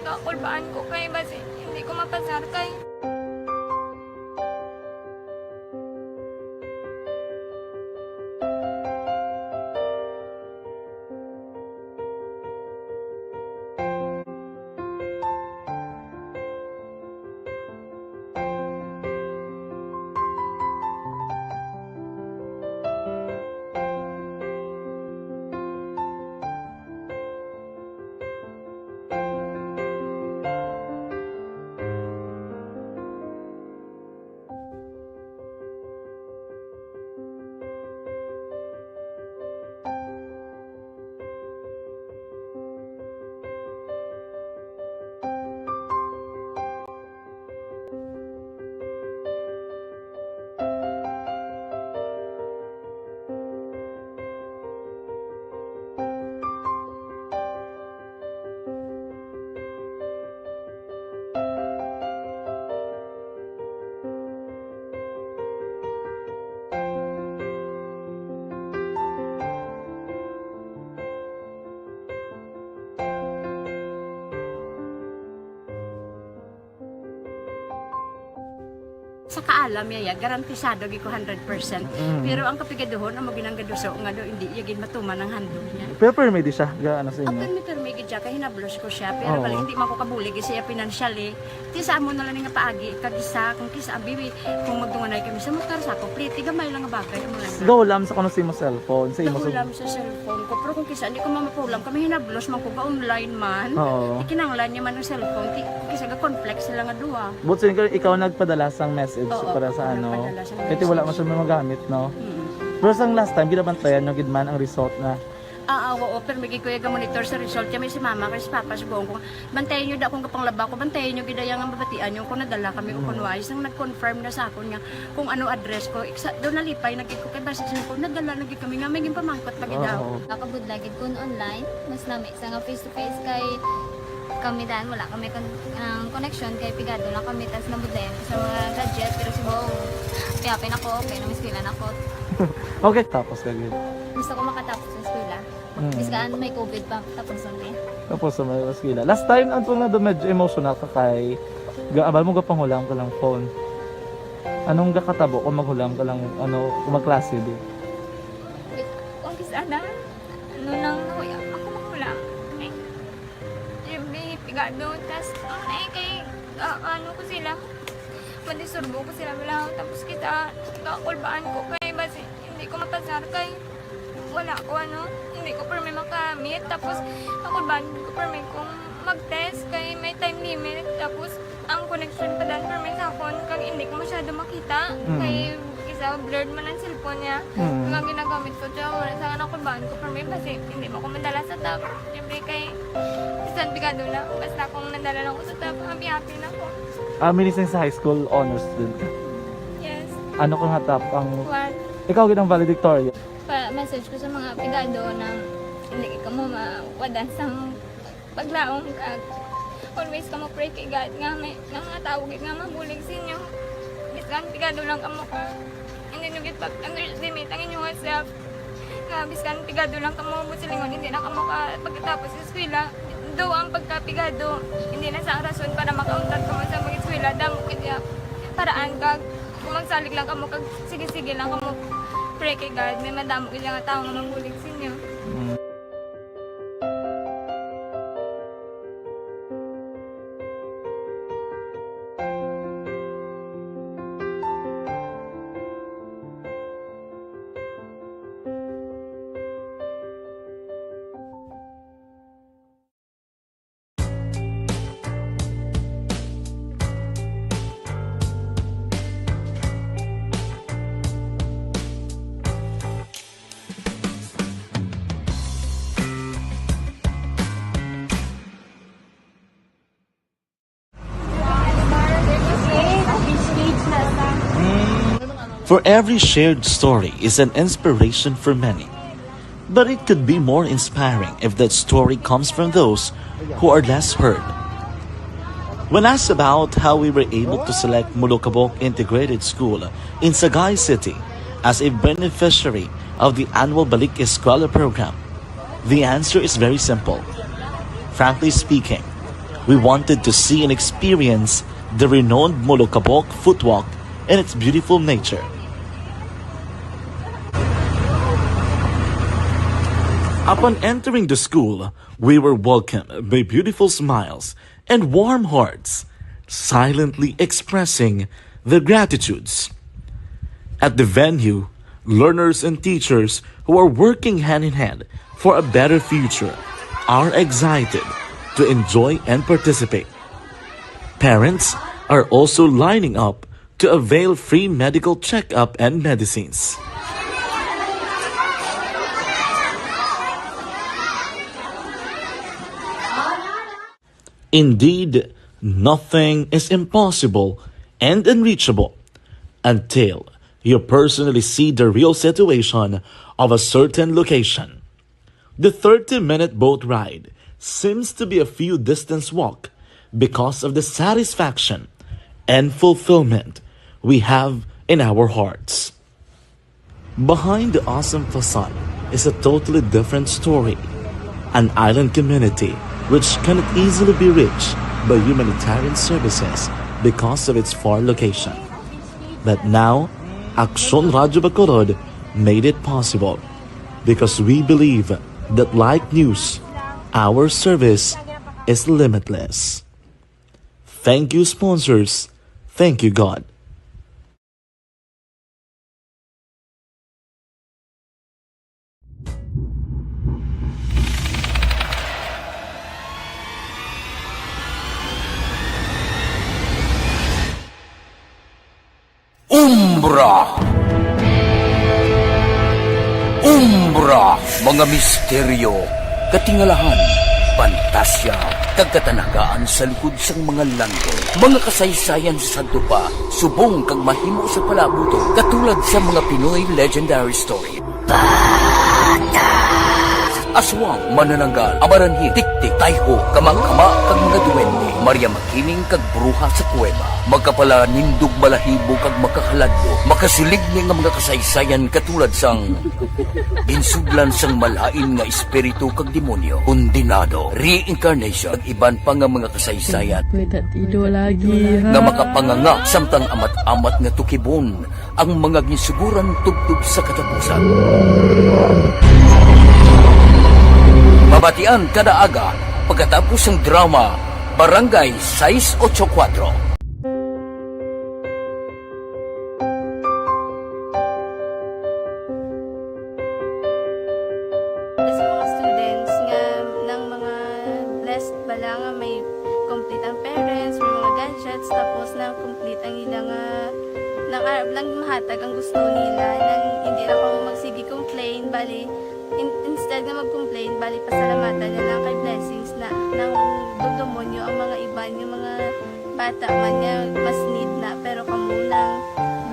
kakulbaan ko, kay basi, hindi ko mapasar, kay, Sa kaalam niya, ya, garantisado gid ko hundred percent. Mm. Pero ang kapigaduhon, amo ginang gaduso nga do, hindi iya gid matuman ang handog niya. Pero permi di siya, ga-, ano sa inyo? Permi, permi gid siya, kay hinablos ko siya. Pero Oo. bali, hindi man ko kabulig siya financially. Ti sa amo na lang nga paagi, kag isa, kung kisa, abi, kung magdunganay kami sa motor, sa ako, pliti, gamay lang nga bagay, amo lang. Gahulam sa kuno sa imo cellphone, sa imo Gahulam sa cellphone ko, pero kung kisa, hindi ko mamapulam, kami hinablos man ko, ga-online man. Oo. Ikinanglan niya man ang cellphone, ti, kisa ga-conflict sila nga duha. But so, ikaw, ikaw nagpadala sang message Oo, para sa ako ano? nagpadala sang Kaya wala message. man siya magamit, no? Mm. Pero sang last time, ginabantayan nyo gid man ang result na Ah, ah, oo, pero may kuya ga-monitor sa result. Kami si mama, kay si papa, si buong ko. Bantayan nyo da akong kapanglaba ko, bantayan nyo gid ang mabatian nyo kung nadala kami o Mm. kung wala. Isang nag-confirm na sa akon nga kung ano address ko. Iksa, doon nalipay, nagkik ko kay basis ko, nadala, nagkik kami nga, may ginpamangkot pa gid Oo. daw. Nakabudlay gid kun online, mas nami sa nga face to face kay kami dan, wala kami kon-, ang connection kay pigado lang kami, tas nabudlayan ko sa mga gadget, pero si Bong, kaya pinako, okay, namiskwila na ko. Okay, tapos ka gid. Gusto ko makatapos sa eskwela. Mm. Biskan may covid pa, tapos ang day. Tapos sa mga eskwela. Last time, ang tunga do medyo emotional ka kay, ga-, abal mo gapanghulam ka lang phone. Anong gakatabo kung maghulam ka lang, ano, kung magklase di? Kung kis ana, ano nang nahuya, ako maghulam. Ay, Jimmy, pigado, tas, ang na kay, ah, ano ko sila, madisturbo ko sila, wala, tapos kita, kakulbaan ko kay, basi, hindi ko mapasar kay, wala ko, ano, hindi ko permi makamit. Tapos, ako ba, hindi ko permi kung mag-test kay may time limit. Tapos, ang connection pa dan permi sa akon, kag hindi ko masyado makita. Mm. Kay, isa, blurred man ang cellphone niya. Mm. Kag ang ginagamit ko, siya, wala sa akin, ako ba, hindi ko permi, basi, hindi mo ko madala sa top. Siyempre, kay, bisan pigado na, basta kung nadala lang ko sa top, happy-happy na ko. Ah, minising sa high school, honors student ka? Yes. Ano ka nga top ang One. Ikaw gid ang valedictorian. Pa-message ko sa mga pigado na hindi ka mo mawadan sang paglaom, kag always ka mo pray kay God nga may, nga mga tawo gid nga mabulig sa inyo. Bisan pigado lang kamo ka, hindi nyo gid pag-underestimate ang inyong self. Nga bisan pigado lang kamo, buot silingon, hindi na kamo ka pagkatapos sa eskwela. Do ang pagkapigado, hindi na sa rason para makauntat kamo sa mag-eskwela. Damo gid ya paraan kag kung magsalig lang kamo kag sige-sige lang kamo pray kay God, may madamo gid nga tawo nga mabulig sa inyo. Mm. For every shared story is an inspiration for many. But it could be more inspiring if that story comes from those who are less heard. When asked about how we were able to select Molokabok Integrated School in Sagay City as a beneficiary of the annual Balik Eskwela program, the answer is very simple. Frankly speaking, we wanted to see and experience the renowned Molokabok Footwalk and its beautiful nature. Upon entering the school, we were welcomed by beautiful smiles and warm hearts, silently expressing their gratitudes. At the venue, learners and teachers who are working hand in hand for a better future are excited to enjoy and participate. Parents are also lining up to avail free medical checkup and medicines. Indeed, nothing is impossible and unreachable until you personally see the real situation of a certain location. The thirty-minute boat ride seems to be a few distance walk because of the satisfaction and fulfillment we have in our hearts. Behind the awesome facade is a totally different story, an island community which cannot easily be reached by humanitarian services because of its far location. But now, Aksyon Radyo Bacolod made it possible because we believe that like news, our service is limitless. Thank you, sponsors. Thank you, God. Umbra. Umbra, mga misteryo, katingalahan, pantasya, kag katanagaan sa likod sang mga langgong. Mga kasaysayan sa sadto pa, subong kag mahimo sa palabuton, katulad sa mga Pinoy legendary story. Aswang, manananggal, amaranhi, tiktik, tayho, kamangkama, kag mga duwende, Maria Makiling kag bruha sa kuweba, magkapala, nindog, balahibo, kag makahaladlo, makasilig ni nga mga kasaysayan katulad sang ginsudlan sang malain nga espiritu kag demonyo, kondenado, reincarnation, kag iban pa nga mga kasaysayan May tatido lagi, ha? nga makapanganga samtang amat-amat nga tukibon ang mga ginsuguran tubtob sa katapusan. Mabatian kada aga pagkatapos sang drama Barangay Sais Ocho Kuatro. Sa mga students nga nang mga blessed bala nga may complete ang parents, may mga gadgets, tapos na complete ang ila nga nang arab lang mahatag ang gusto nila, nang hindi na kamo magsige complain, bali, in-, instead nga mag-complain, bali, pasalamatan na lang kay blessings na, nang dugdumon nyo ang mga iban, yung mga bata man nga mas need na, pero kamo nang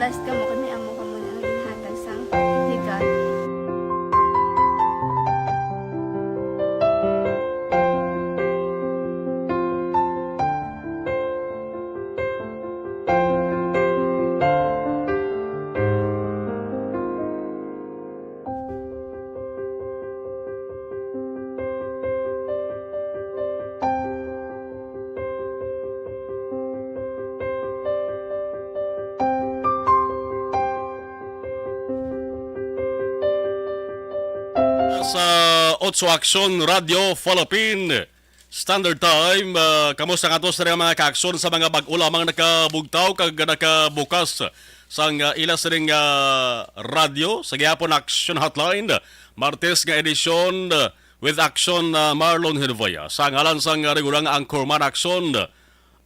blessed kamo, kay may amo kamo na ang ginhatag sang legal. Sa Otso Aksyon Radio Philippine Standard Time, ah, kamusta nga to sa mga kaaksyon sa mga bag-o lamang nakabugtaw kag nakabukas sang, ah, ila sining, ah, radyo sa gihapon Action Hotline, Martes nga edisyon, ah, with Action, ah, Marlon Hervaya. Sa ngalan sang, ah, regular nga anchorman Action,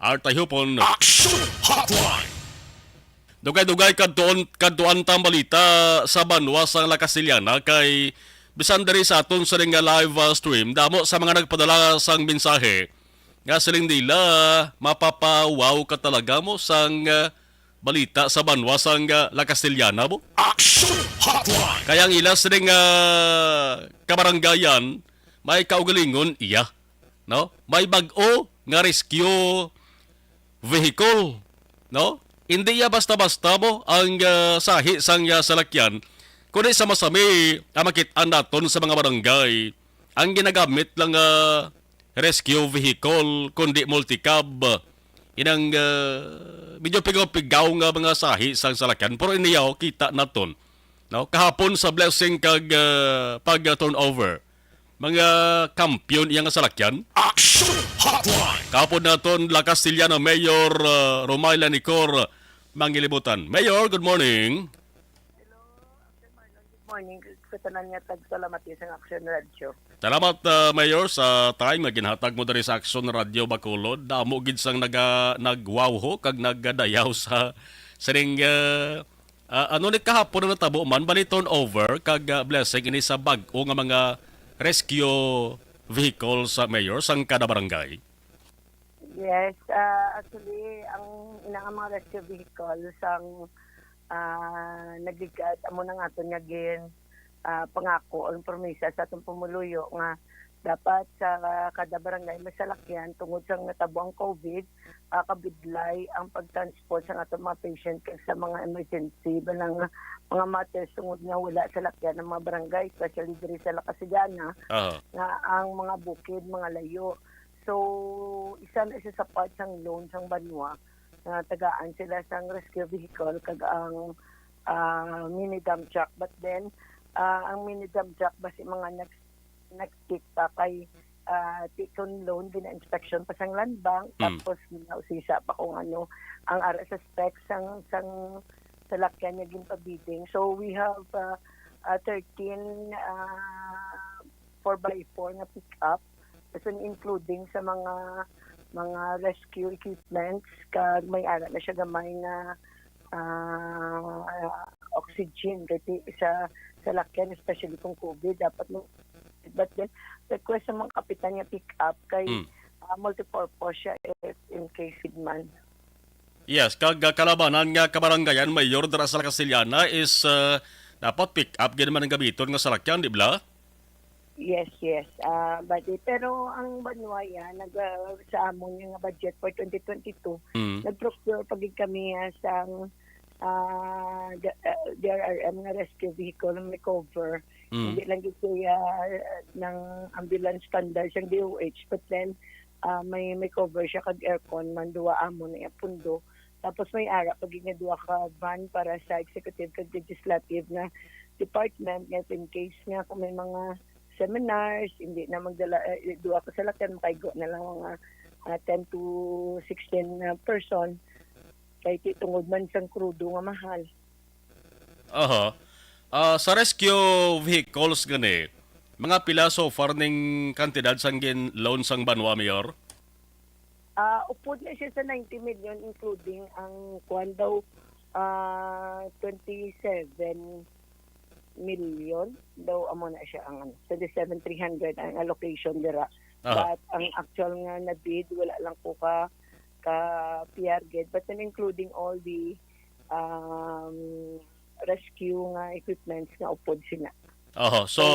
Art Tahupon. Action Hotline. Dugay-dugay kadtuon, kadtuan tang balita sa banwa sang La Castellana kay bisan diri sa aton sining nga live, ah, stream, damo sa mga nagpadala sang mensahe nga siling nila, "Mapapawaw ka talaga mo sang, ah, balita sa banwa sang, ah, La Castellana mo." Action Hotline. Kaya ang ila sining, ah, kabarangayan, may kaugalingon iya, no? May bag-o nga rescue vehicle, no? Hindi iya basta-basta mo ang, ah, sahi sang, ah, salakyan, kundi sa masami ang makit-an naton sa mga barangay, ang ginagamit lang nga rescue vehicle, kundi multicab. Inang, ah, medyo pigaw-pigaw nga mga sahi sang salakyan, pero iniyaw kita naton, no? Kahapon sa blessing kag, ah, pag, ah, turnover, mga kampiyon iya nga salakyan. Action Hotline. Kahapon naton La Castellana Mayor, ah, Romayla Nicor Mangilibutan. Mayor, good morning. Good morning sa tanan nga tagpalamat sa Action Radio. Salamat, ah, Mayor, sa time nga ginhatag mo diri sa Action Radio Bacolod. Damo gid sang naga-, nagwawho kag nagadayaw sa sining, ah, Ah, ano ni kahapon ang natabo man, bali turnover kag, ah, blessing ini sa bag-o nga mga rescue vehicle sa mayor sang kada barangay? Yes, ah, actually, ang ina nga mga rescue vehicle sang, ah, nagligad, amo na nga aton nga gin, ah, pangako o promesa sa atong pumuluyo nga dapat sa kada barangay may salakyan tungod sa natabo ang COVID, ah, kabidlay ang pag-transport sa atong mga patient kag sa mga emergency ba nga mga matters tungod nga wala salakyan ang mga barangay, especially diri sa La Castellana, Aha. nga ang mga bukid, mga layo. So, isa na siya sa part sang loan sang banwa nga tagaan sila sang rescue vehicle kag ang, ah, mini dump truck. But then, ah, ang mini dump truck basi mga next, next week pa kay, ah, ti kon loan, gina-inspection pa sang Land Bank, Mm. tapos ginausisa pa kung ano ang ara sa specs sang, sang salakyan nga ginpabidding. So, we have, ah, ah, thirteen, ah, four by four nga pick-up, as in including sa mga, mga rescue equipments, kag may ara na siya gamay nga, ah, oxygen kay ti-, sa, sa salakyan, especially kung COVID, dapat mo. But then, request sa mga kapitan nga pick-up kay, Mm. ah, multipurpose siya if in case man. Yes, kag, ah, kalabanan nga kabarangayan, Mayor, dira sa La Castellana is, ah, dapat pick-up gid man ang gamiton nga salakyan, di bala? Yes, yes. Ah, buddy, pero ang banwa yan, nag, ah, sa amon nga budget for twenty twenty-two, Mm. nag-procure pa gid kami, ah, sang, ah, D-, ah, D R R M nga rescue vehicle nga may cover. Mm. Hindi lang gid siya, ah, ng ambulance standard sang D O H, but then, ah, may, may cover siya kag aircon man, duwa amon na iya pundo. Tapos may ara pa gid nga duha ka van para sa executive kag legislative nga department, nga in case nga kung may mga seminars, hindi na magdala, eh, duha ka salakyan, makaigo na lang mga, ah, ten to sixteen na person. Kay ti-, tungod man sang krudo nga mahal. Aha. Ah, sa rescue vehicles gani, mga pila so far ning kantidad sang gin-loan sang banwa, Mayor? Ah, upod na siya sa ninety million, including ang kuwan daw, ah, twenty-seven million daw, amo na siya ang, ano, twenty-seven three hundred ang allocation dira. Aha. But ang actual nga na-bid, wala lang ko ka, ka P R gid. But then including all the, um, rescue nga equipments nga upod sina. Oho, so, So,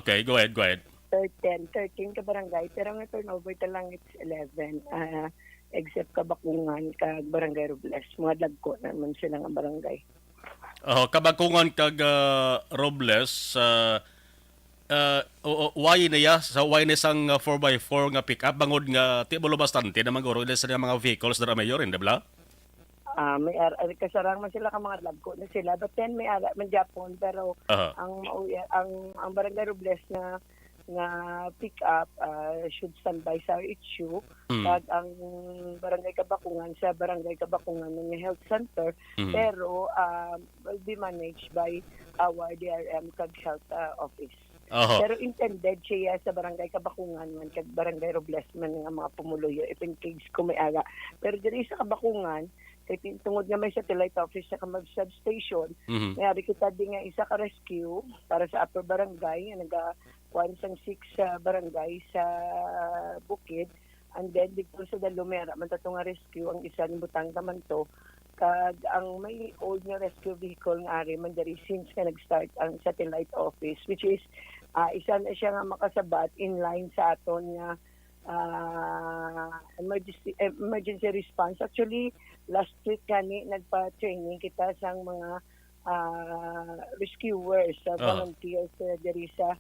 okay, go ahead, go ahead. Thirteen, thirteen ka barangay, pero ang turnover ta lang it's eleven, ah, except Kabakungan kag Barangay Robles. Mga dagko naman sila nga barangay. Oho, Kabakungan kag, ah, Robles, ah, ah, o, o, why niya, sa why ni sang, ah, four by four nga pick-up? Bangod nga, ti, balo bastante naman guro, sa mga vehicles dira, Mayor, hindi bala? Ah, may ar-, ay, kasarang man sila ka mga dagko na sila. But then, may ara man gyapon, pero Aha. ang mauya-, ang, ang Barangay Robles nga, nga pick up, ah, should stand by sa H U. Mm. Kag ang Barangay Kabakungan sa Barangay Kabakungan nga health center, Mm. pero, ah, will be managed by our D R M kag health, ah, office. Oho. Pero intended siya sa Barangay Kabakungan man kag Barangay Robles man nga mga pumuluyo, if in case kung may ara. Pero diri sa Kabakungan, kay tin-, tungod nga may satellite office sa Kamab substation, Mhm. may ari kita di nga isa ka rescue para sa Upper Barangay nga naga-, kuwan sang six, ah, barangay sa Bukid. And then, dito sa Dalo, may ara man tato nga rescue, ang isa ni butang naman to. Kag ang may old nga rescue vehicle nga ari man diri since nga nag-start ang satellite office, which is, ah, isa na siya nga makasabat in line sa aton nga, ah, emergency, emergency response. Actually, last week gani nagpa-training kita sang mga, ah, rescuers, sa Ah. volunteers, eh, diri sa,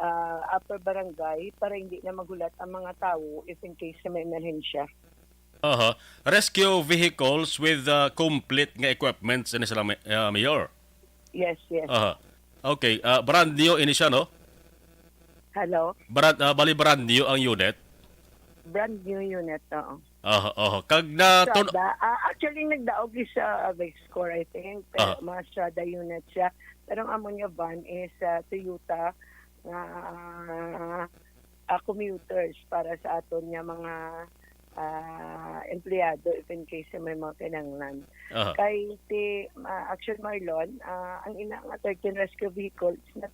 ah, Upper Barangay para hindi na maghulat ang mga tawo if in case na may emerhensya. Aha. Rescue vehicles with, ah, complete nga equipments ini sila, Ma-, ah, Mayor? Yes, yes. Aha. Okay, ah, brand new ini siya, no? Hello? Brand, ah, bali brand new ang unit? Brand new unit, oo. Aha, aha. Kag na tun- Strada, ah, actually, nagdaog is sa Vexcore, I think. Pero Aha. mga Strada unit siya. Pero ang amo niya van is, ah, Toyota nga, ah, commuters para sa aton nga mga, ah, empleyado, if in case may mga kinahanglan. Aha. Kay si, ah, Action Marlon, ah, ang ina nga thirteen rescue vehicle is not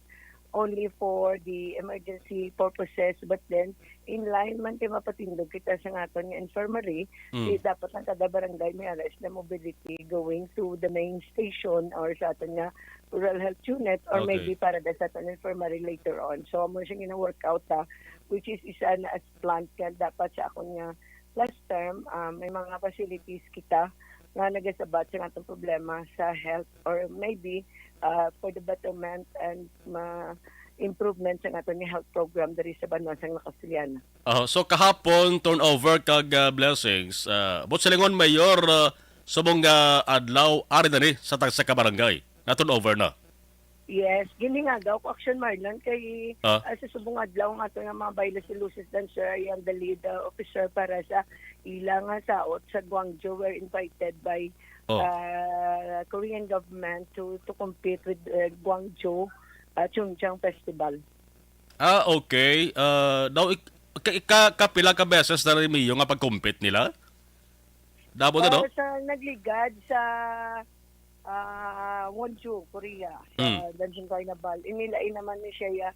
only for the emergency purposes, but then in line man kay mapatindog kita sa aton nga infirmary, Mm. eh, dapat ang kada barangay may ara sila mobility going to the main station or sa aton nga rural health unit or Okay. maybe para da sa aton infirmary later on. So, amo siya gina-work out, ah, which is isa na as plant nga dapat sa akon nga last term, ah, may mga facilities kita nga nagasabat sa atong problema sa health or maybe, ah, for the betterment and ma-, improvement sang aton nga health program diri sa banwa sang La Castellana. Oh, so kahapon, turnover kag, ah, blessings. Ah, buot silingon, Mayor, ah, subong nga adlaw, ari na ni sa tagsa ka barangay na turnover na. Yes, ginhingagaw ko action, Marlon, kay, ah, sa subong adlaw nga ato nga mga Bailes de Luces dancer, I am the lead, uh, officer para sa ila nga saot sa Gwangju. Were invited by, oh, uh, Korean government to to compete with, uh, Gwangju, uh, Chungcheong Festival. Ah, okay. Ah, daw ik-, ka, ka, kapila ka beses na rin, Mayor, nga pag-compete nila? Dabo na, no? Ah, sa nagligad sa, ah, Wonju, Korea, sa, mm, Dancing Carnival. Inilain naman ni siya,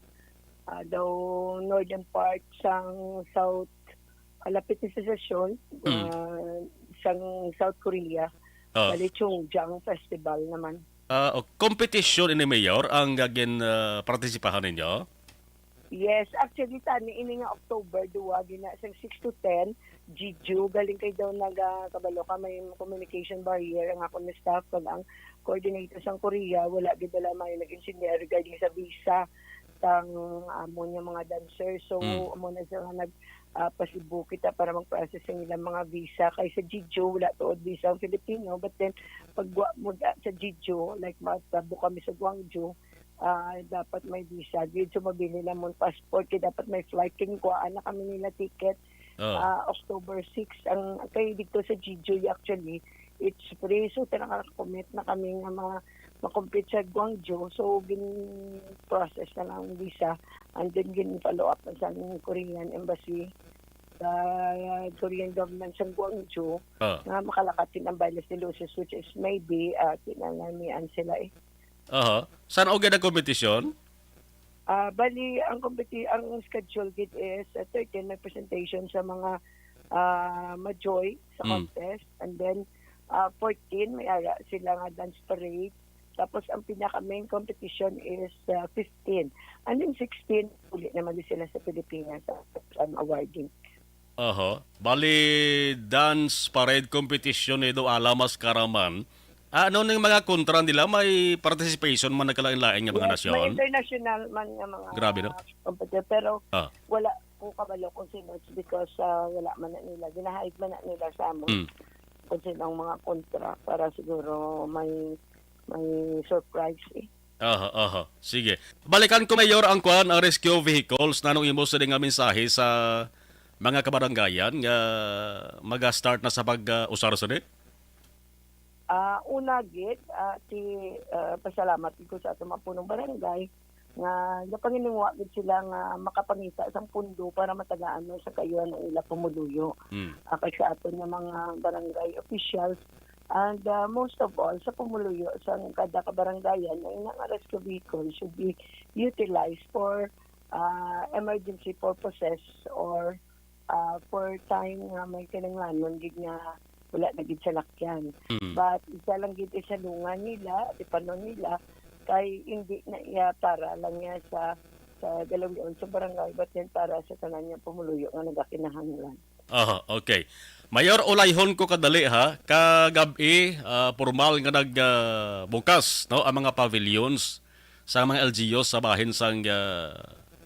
ah, daw northern part sang South, ah, lapit ni sa Seoul, mm, ah, sang South Korea. Ah. Bali, Chungcheong Festival naman. Ah, o, competition ini, Mayor, ang, ah, gin, ah, partisipahan ninyo? Yes, actually, tani ini nga October dua, gina sang six to ten, Jeju, galing kay daw nagakabalo ka, may communication barrier ang akon nga staff kag ang coordinator sang Korea, wala gid bala may nag-intindihan regarding sa visa sang amon nga mga dancer. So, mm, amo na sila nag, ah, pasibo kita para mag-process ang ilang mga visa. Kay sa Jeju, wala tuod visa ang Filipino. But then, pag wa mo da, sa Jeju, like, matabo kami sa Gwangju, ah, dapat may visa gid. So, mabili lang mo passport, kay dapat may flight. Kay kuhaan na kami nila ticket. Oh. Ah, October six ang kay dito sa Jeju, actually, it's free. So, talaga nakakommit na kami nga ma-, ma-compete sa Gwangju. So, gin-process na lang ang visa. And then, gin-follow up na sa aming Korean embassy sa Korean government sa Gwangju, ah, nga makalakat sin ang Bailes de Luces, which is maybe, ah, kinalamian sila eh. Aha. San-o gid ang kompetisyon? Ah, bali, ang competi-, ang schedule gid is, ah, thirteen may presentation sa mga, ah, majoy sa, mm, contest, and then, ah, fourteen may ara sila nga dance parade, tapos ang pinaka main competition is, ah, fifteen, and then sixteen uli naman din sila sa Pilipinas sa, sa awarding. Aha. Bali, dance parade competition ni do ala mas karaman. Ah, ano ning mga kontra nila? May participation man nagkalain-lain nga mga, yes, may nasyon? International man nga mga, grabe, no? Competitor, pero, ah, wala ko kabalo kung sino. It's because, ah, wala man na nila. Ginahide man na nila sa amon. Mm. Kung sino ang mga kontra para siguro may, may surprise eh. Aha, aha. Sige. Balikan ko, Mayor, ang kwan, ang rescue vehicles. Nanong imo sa nga mensahe sa mga kabaranggayan nga mag-start na sa pag, ah, usar sini? Ah, una gid, ah, ti, ah, pasalamat gid ko sa aton mga punong barangay nga napanginungwa gid sila nga makapangita sang pundo para matagaan man sa kaayuhan ang ila pumuluyo. Hmm. Ah, kay sa aton nga mga barangay officials, and, ah, most of all, sa pumuluyo sang kada kabarangayan, na ina nga rescue vehicle should be utilized for, ah, emergency purposes or, ah, for time nga may kinahanglanon gid nga wala na gid salakyan. Mm. But isa lang gid isalungan nila, tipanon nila, kay hindi na iya para lang niya sa, sa galawion sa barangay, but then para sa tanan niya pumuluyo nga nagakinahanglan. Aha, okay. Mayor, ulayhon ko kadali, ha. Kagab-i, ah, formal nga nag, ah, bukas, no, ang mga pavilions sa mga L G Us sa bahin sang, ah,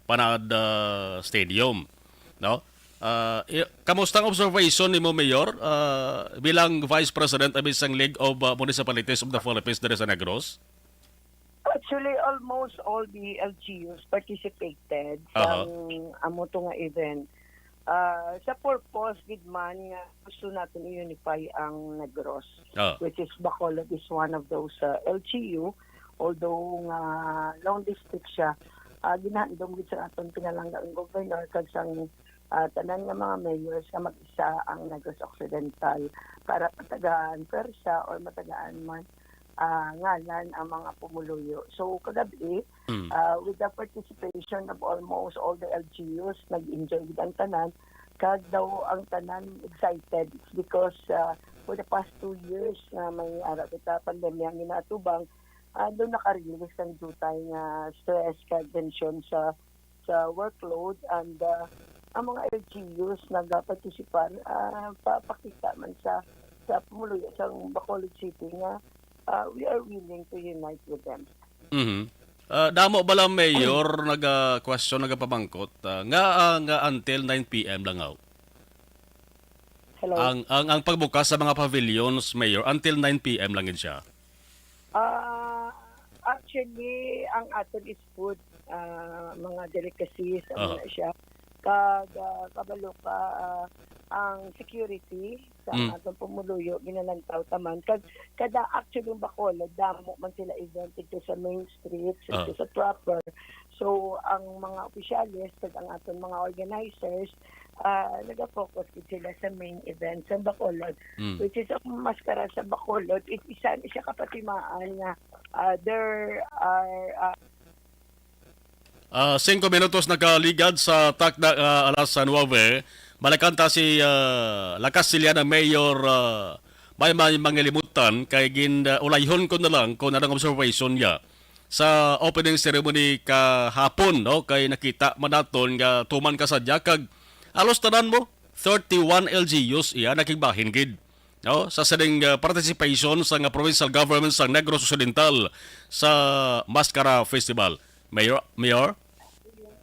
Panad, ah, Stadium, no? Ah, i-, kamusta ang observation nimo, Mayor, ah, bilang Vice President abi sang League of, ah, Municipalities of the Philippines diri sa Negros? Actually, almost all the L G Us participated, aha, sa amo to nga event. Ah, sa purpose gid man nga gusto natin i-unify ang Negros, ah, which is Bacolod is one of those, ah, L G U, although nga long district siya, ah, ginahandom gid sa aton pinalangga ang governor kag sang, ah, tanan nga mga mayors nga mag-isa ang Negros Occidental para patagaan pwersa or matagaan man, ah, ngalan ang mga pumuluyo. So, kagabi, mm, ah, with the participation of almost all the L G Us, nag-enjoy gid ang tanan. Kag daw ang tanan excited. It's because, ah, for the past two years nga may ara kita pandemya nga ginatubang, ah, daw nakarelease ang dutay nga stress kag tensyon sa sa workload, and, ah, ang mga L G Us nagapartisipar, ah, papakita man sa, sa pumuluyo sa Bacolod City nga, ah, we are willing to unite with them. Mhm. Ah, damo bala, Mayor, naga-question, nagapamangkot, ah, nga, ah, nga until nine p m lang, aw? Hello? Ang, ang, ang pagbukas sa mga pavilions, Mayor, until nine p m lang gid siya? Ah, actually, ang aton is food, ah, mga delicacies, ano Aha. na siya. Kag, ah, kabalo ka, ah, ang security sa Mm. aton pumuluyo, ginalantaw ta man. Kag kada, actually, ang Bacolod, damo man sila event dito sa main streets, Ah. dito sa proper. So, ang mga opisyales, kag ang aton mga organizers, ah, nag-focus gid sila sa main event sa Bacolod, Mm. which is ang maskara sa Bacolod. It, isa ni siya kapatimaan nga, ah, there are, ah, Ah, singko minutos nakaligad sa takna, ah, alas nuebe. Balikan ta si, ah, La Castellana Mayor, ah, Maymay Mangilimutan, kay gin, ah, ulayhon ko na lang kung anong observation niya sa opening ceremony kahapon, no? Kay nakita man naton nga tuman ka sadya kag alos tanan mo, thirty-one L G Us iya nakigbahin gid, no? Sa sining, ah, participation sa nga provincial government sa Negros Occidental sa Mascara Festival. Mayor, Mayor?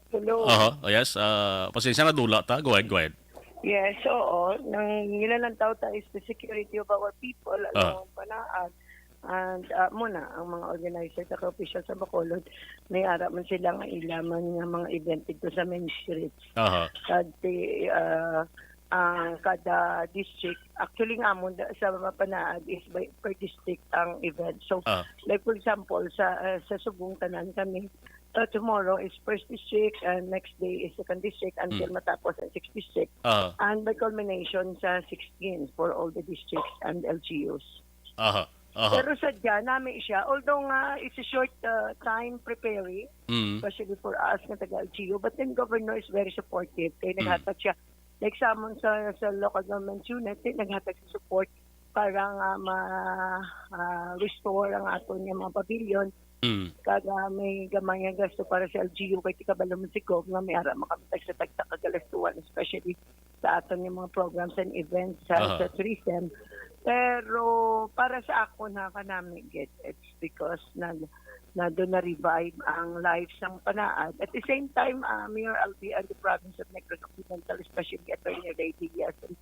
Hello. Aha, oh, yes. Ah, pasensya, nadula ta. Go ahead, go ahead. Yes, oo. Nang nilalantaw ta is the security of our people, Ah. along ang panaag. And, ah, muna, ang mga organizer sa official sa Bacolod, may ara man sila nga ilaman nga mga event dito sa main streets. Aha. Kag ti, ah, ang kada district, actually nga amon da, sa mga panaag is by, per district ang event. So, Ah. like for example, sa, ah, sa Sugong tanan kami, uh, tomorrow is first district, and next day is second district until Mm. matapos ang sixth district. Ah. And may culmination sa sixteen for all the districts and L G Us. Aha, aha. Pero sadya, nami siya. Although nga, it's a short, uh, time preparing, Mm. especially for us nga taga-L G U, but then Governor is very supportive. Kaya Mm. naghatag siya, like, sa amon sa, sa local government unit, eh, naghatag sa support para nga ma, ah, restore ang aton nga mga pavilion. Mm. Kag, ah, may gamay nga gasto para sa L G U, kay ti kabalo man si Gov nga may ara man kami tagsa-tagsa ka galastuan, especially sa aton nga mga programs and events sa, Aha. sa tourism. Pero para sa akon, ha, kanami gid, it's because na, na doon na-revive ang life sang panaad. At the same time, ah, Mayor Albi, and the province of Negros Occidental, especially Attorney Rey Diaz and,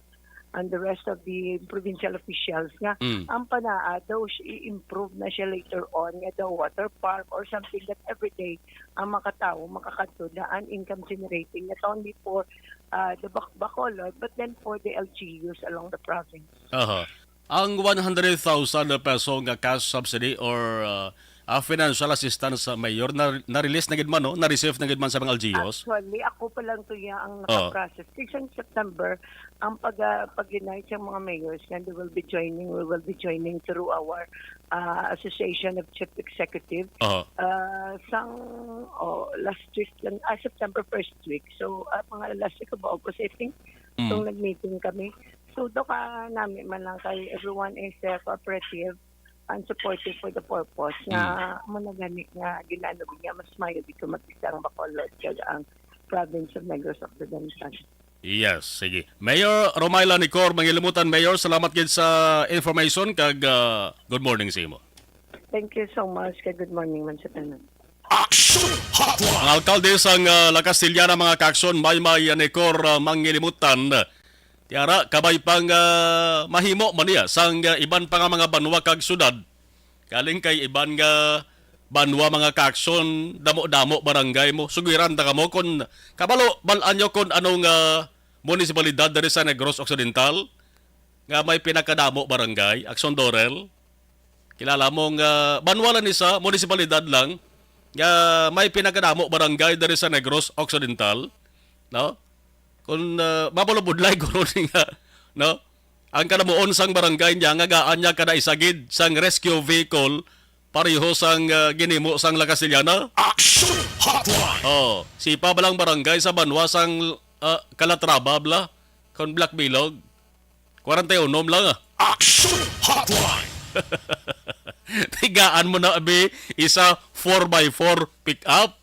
and the rest of the provincial officials nga Mm. ang panaad daw siya, i-improve na siya later on, nga the water park or something that every day ang makatawo makakadto na an income generating not only for, ah, the Bac-, Bacolod but then for the L G Us along the province. Aha. Ang one hundred thousand peso nga cash subsidy or, uh, uh, financial assistance sa mayor na, na-release na gid man, no? Na-receive na gid man sa mga L G Us? Actually, ako pa lang to ya ang Oh. nakaprocess. Kasi sa September, ang pag, ah, pag-unite sa mga mayors, nga they will be joining, we will be joining through our, ah, Association of Chief Executive. Oh. Ah, sang, oh, last week lang, ah, September first week. So, ah, mga last week of August, I think, Mm. itong nag-meeting kami. So, do ka nami man lang kay everyone is, uh, cooperative and supportive for the purpose nga Mm. mo na gani nga ginano niya mas mayo dito mag-isa ang Bacolod kag ang province of Negros Occidental. Yes, sige. Mayor Romayla Nicor Mangilimutan, Mayor, salamat gid sa information kag, ah, good morning sa imo. Thank you so much kag good morning man sa tanan. Action Hotline! Ang alkalde sang, ah, La Castellana, mga kaakson, Maymay Nicor, ah, Mangilimutan. Tiara, kabay pang, ah, mahimo man niya sang, ah, iban pa nga mga banwa kag syudad. Kaling kay iban nga banwa, mga kaakson, damo-damo barangay mo. Sugiran ta kamo kung kabalo, bal-an nyo kung ano nga munisipalidad diri sa Negros Occidental nga may pinakadamo barangay, Akson Dorel. Kilala mo nga banwa lang ni sa munisipalidad lang nga may pinakadamo barangay diri sa Negros Occidental, no? Kung, ah, mapulubudlay guro ni nga, no? Ang kalamuon sang barangay niya nga gaan niya kada isa gid sang rescue vehicle pareho sang, ah, ginimo sang La Castellana. Action Hotline! Oh, sipa ba lang barangay sa banwa sang, ah, Calatrava bala? Kon Black Bilog? Kwarenta y uno lang, ah. Action Hotline! Tigaan mo na, abi, isa four by four pick up.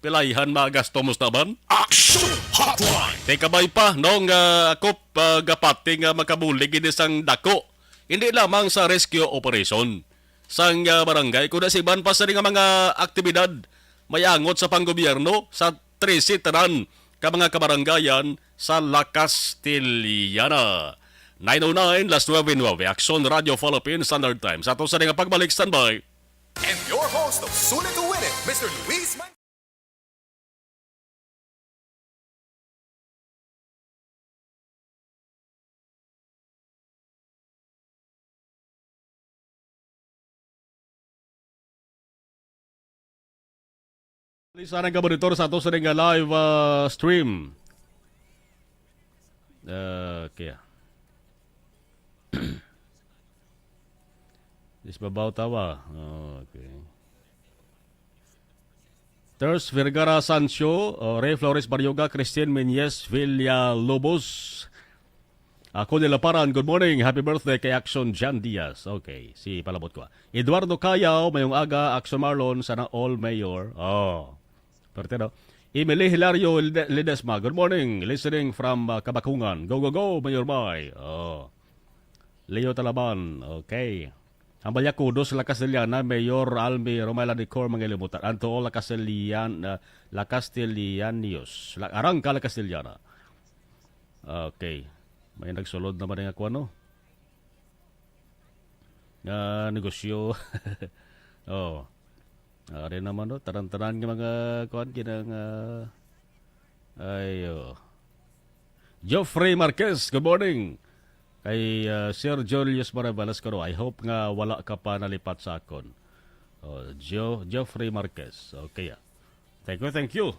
Pilayhan magasto mo sa taban? Action Hotline! Tay kabay pa, no, nga ako, ah, gapati nga makabulig gid sang dako. Hindi lamang sa rescue operation. sang, ah, barangay, kundi sa iban pa sini nga mga aktibidad may angot sa panggobyerno sa trese tanan ka mga kabarangayan sa La Castellana. Nine oh nine, las nuebe nuebe, Aksyon Radio Philippine Standard Time. Sa ato sa nga pagbalik, standby. And your host of Sulit to Win It, Mister Luis Man- Sana ka monitor sa ato sa nga live, ah, stream. Ah, okay. Dis babaw tawa. Okay. Ters Vergara Sancho, oh, Ray Flores Baryoga, Christian Menyes Villalobos. Ako nila Paran, good morning. Happy birthday kay Action Jan Diaz. Okay, si palabot ko, ah. Eduardo Cayaw, mayong aga, Action Marlon, sana all mayor. Oh. Perte, no? Emily Hilario Lide-, Ledesma, good morning. Listening from, uh, Kabakungan. Go, go, go, Mayor Bay. Oh. Leo Talaban, okay. Ang Balyakudos, La Castellana, Mayor Almi Romela Decor, mga ilimutan. And to all La Castellan-, uh, La Castellanios. La, arangka La Castellana. Okay. May nagsulod naman nga kuwan, no? Nga negosyo. Oh. Ari naman, no? Tanan-tanan nga mga kuwan, kinang, ah, ay, oh. Geoffrey Marquez, good morning. Kay, ah, Sir Julius Marabalas ko, I hope nga wala ka pa nalipat sa akon. Oh, Geo-, Geoffrey Marquez. Okay, ah. Thank you, thank you.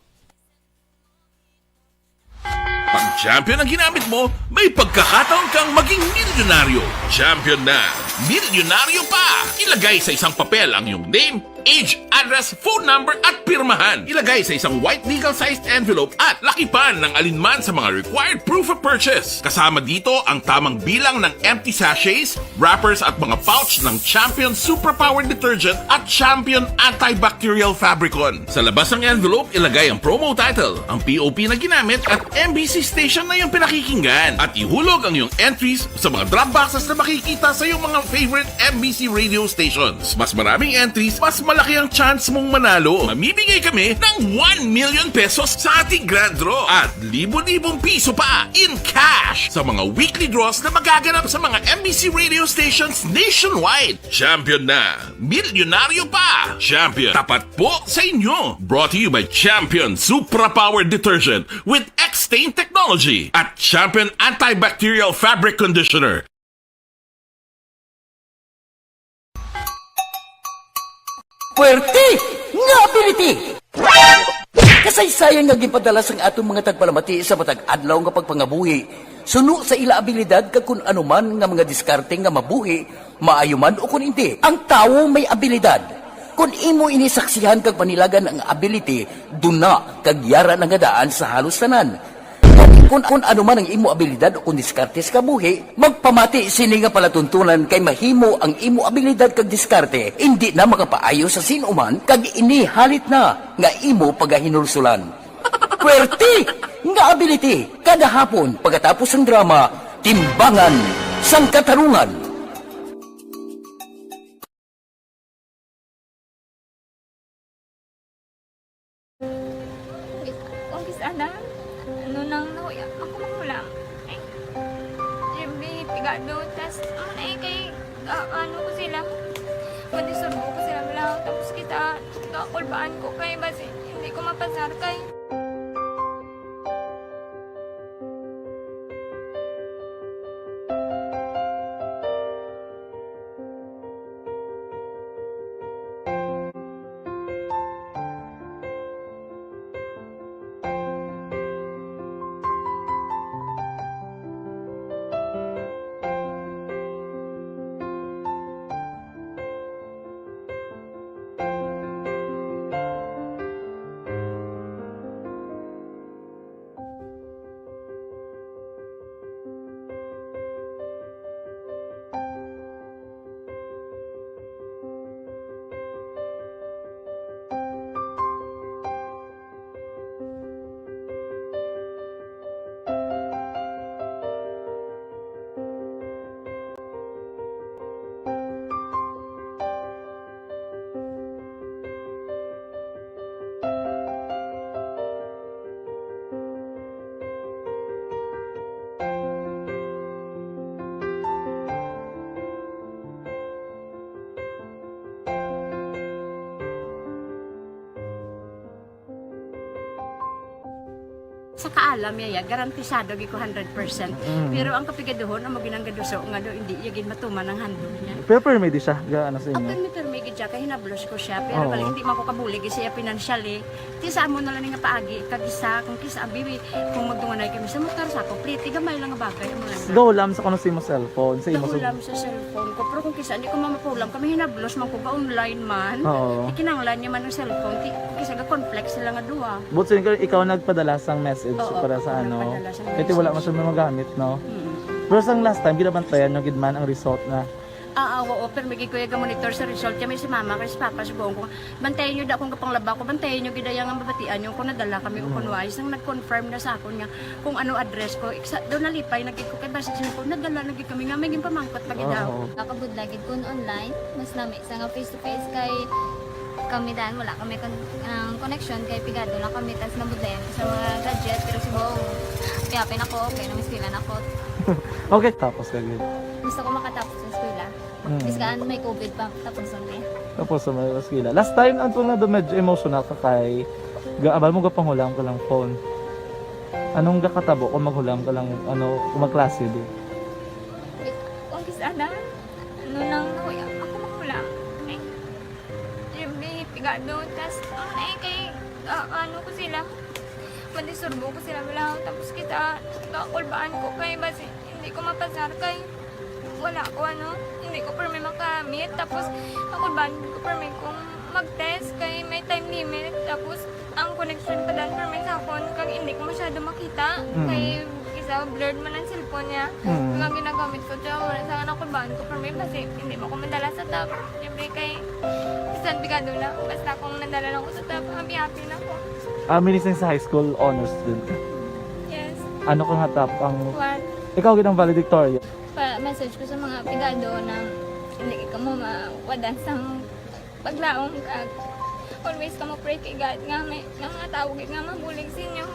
Pag Champion ang ginamit mo, may pagkakataon kang maging milyonaryo. Champion na, milyonaryo pa! Ilagay sa isang papel ang iyong name, age, address, phone number, at pirmahan. Ilagay sa isang white legal-sized envelope at lakipan ng alinman sa mga required proof of purchase. Kasama dito ang tamang bilang ng empty sachets, wrappers, at mga pouch ng Champion Suprapower Detergent at Champion Antibacterial Fabricon. Sa labas ng envelope, ilagay ang promo title, ang P O P na ginamit, at M B C station na iyong pinakikinggan. At ihulog ang iyong entries sa mga drop boxes na makikita sa iyong mga favorite M B C radio stations. Mas maraming entries, mas malaki ang chance mong manalo. Mamimigay kami ng one million pesos sa ating grand draw at libo-libong piso pa in cash sa mga weekly draws na magaganap sa mga M B C radio stations nationwide. Champion na! Milyonaryo pa! Champion, tapat po sa inyo! Brought to you by Champion Supra Power Detergent with X-Stain Technology at Champion Antibacterial Fabric Conditioner. Puwerte nga ability! Kasaysayan nga ginpadala sang aton mga tagpalamati sa matag adlaw nga pagpangabuhi, suno sa ila abilidad kag kun ano man nga mga diskarte nga mabuhi, maayo man o kun indi. Ang tawo may abilidad. Kun imo ini saksihan kag panilagan ang ability, duna kag yara na nga daan sa halos tanan. Kun, kun ano man ang imo abilidad o kun diskarte sa kabuhi, magpamati sini nga palatuntunan kay mahimo ang imo abilidad kag diskarte indi na makapaayo sa sin-o man kag ini halit na nga imo pagahinulsulan. Puwerte nga ability. Kada hapon, pagkatapos sang drama, Timbangan sang Katarungan. Kung kis-, ana, ano nang nahuya, ako makulang. Ay, Jimmy, pigado, tas, ano na eh, kay, ah, ano ko sila, madisurbo ko sila lang, tapos kita, kakulbaan ko kay, basi, hindi ko mapasar kay. Sa kaalam niya, ya, garantisado gid ko hundred percent. Mm. Pero ang kapigaduhon, amo ginang gaduso nga do, hindi iya gid matuman ang handog niya. Pero permi di siya, ga-, ano sa inyo? Permi, permi gid siya, kay hinablos ko siya. Pero Oo. bali, hindi man ko kabulig siya financially. Ti sa amo na lang nga paagi, kag isa, kung kisa, abi, kung magdunganay kami sa motor, sa ako, pliti, gamay lang nga bagay, amo lang. Gahulam sa kuno sa imo cellphone, sa imo sa Gahulam sa cellphone ko, pero kung kisa, hindi ko mamapulam, kami hinablos man ko, ga-online man. Oo. Ikinanglan niya man ang cellphone, ti, kisa ga-conflict sila nga duha. But so, ikaw, ikaw nagpadala sang message Oo, para sa ano? nagpadala sang Kasi wala message. man siya magamit, no? Mm. Pero sang last time, ginabantayan nyo gid man ang result na Ah, ah, oo, pero may kuya ga-monitor sa result. Kami si mama, kay si papa, subuhon ko. Bantayan nyo da akong kapanglaba ko, bantayan nyo gid ang mabatian nyo kung nadala kami o Mm. kung wala. Isang nag-confirm na sa akon nga kung ano address ko. Iksa, doon nalipay, nagkik ko kay basta siya ko, nadala, nagkik kami nga, may ginpamangkot pa gid daw. Oo. Nakabudlay gid kun online, mas nami sa nga face to face kay kami dan, wala kami kon-, ang connection kay pigado lang kami, tas nabudlayan ko sa mga gadget, pero subong, kaya pinako, okay, namistilan ako. Okay, tapos ka gid. Gusto ko makatapos sa eskwela. Mm. Biskan may covid pa, tapos ang eh. Tapos sa mga eskwela. Last time, ang tunga doon medyo emotional ka kay, ga-, abal mo gapanghulam ka lang phone. Anong gakatabo kung maghulam ka lang, ano, kung magklase di? Kung kis-, ana, ano nang nahuya, ako maghulam. Ay, Jimmy, pigado, tas, ang eh, kay, ah, ano ko sila, madisturbo ko sila, wala, tapos kita, kakulbaan ko kay, basi, hindi ko mapasar kay, wala ko, ano, hindi ko permi makamit, tapos, kakulbaan ko permi kung mag-test kay may time limit, tapos, ang connection pa dan permi sa akon, kag hindi ko masyado makita, Mm. kay, isa, blurred man ang cellphone niya, Mm. kag ang ginagamit ko, tsaka wala sa kakulbaan ko permi, basi, hindi mo ko madala sa top, siyempre kay, bisan pigado lang, basta kung nadala lang ko sa top, happy-happy na ko. Ah, minising sa high school, honor student ka? Yes. Ano ka nga top ang One. Ikaw gid ang valedictorian? Pa-message ko sa mga pigado na hindi ka mo mawadan sang paglaom ka. Always ka mo pray kay God nga may, nga mga tao gid nga mabulig sa inyo.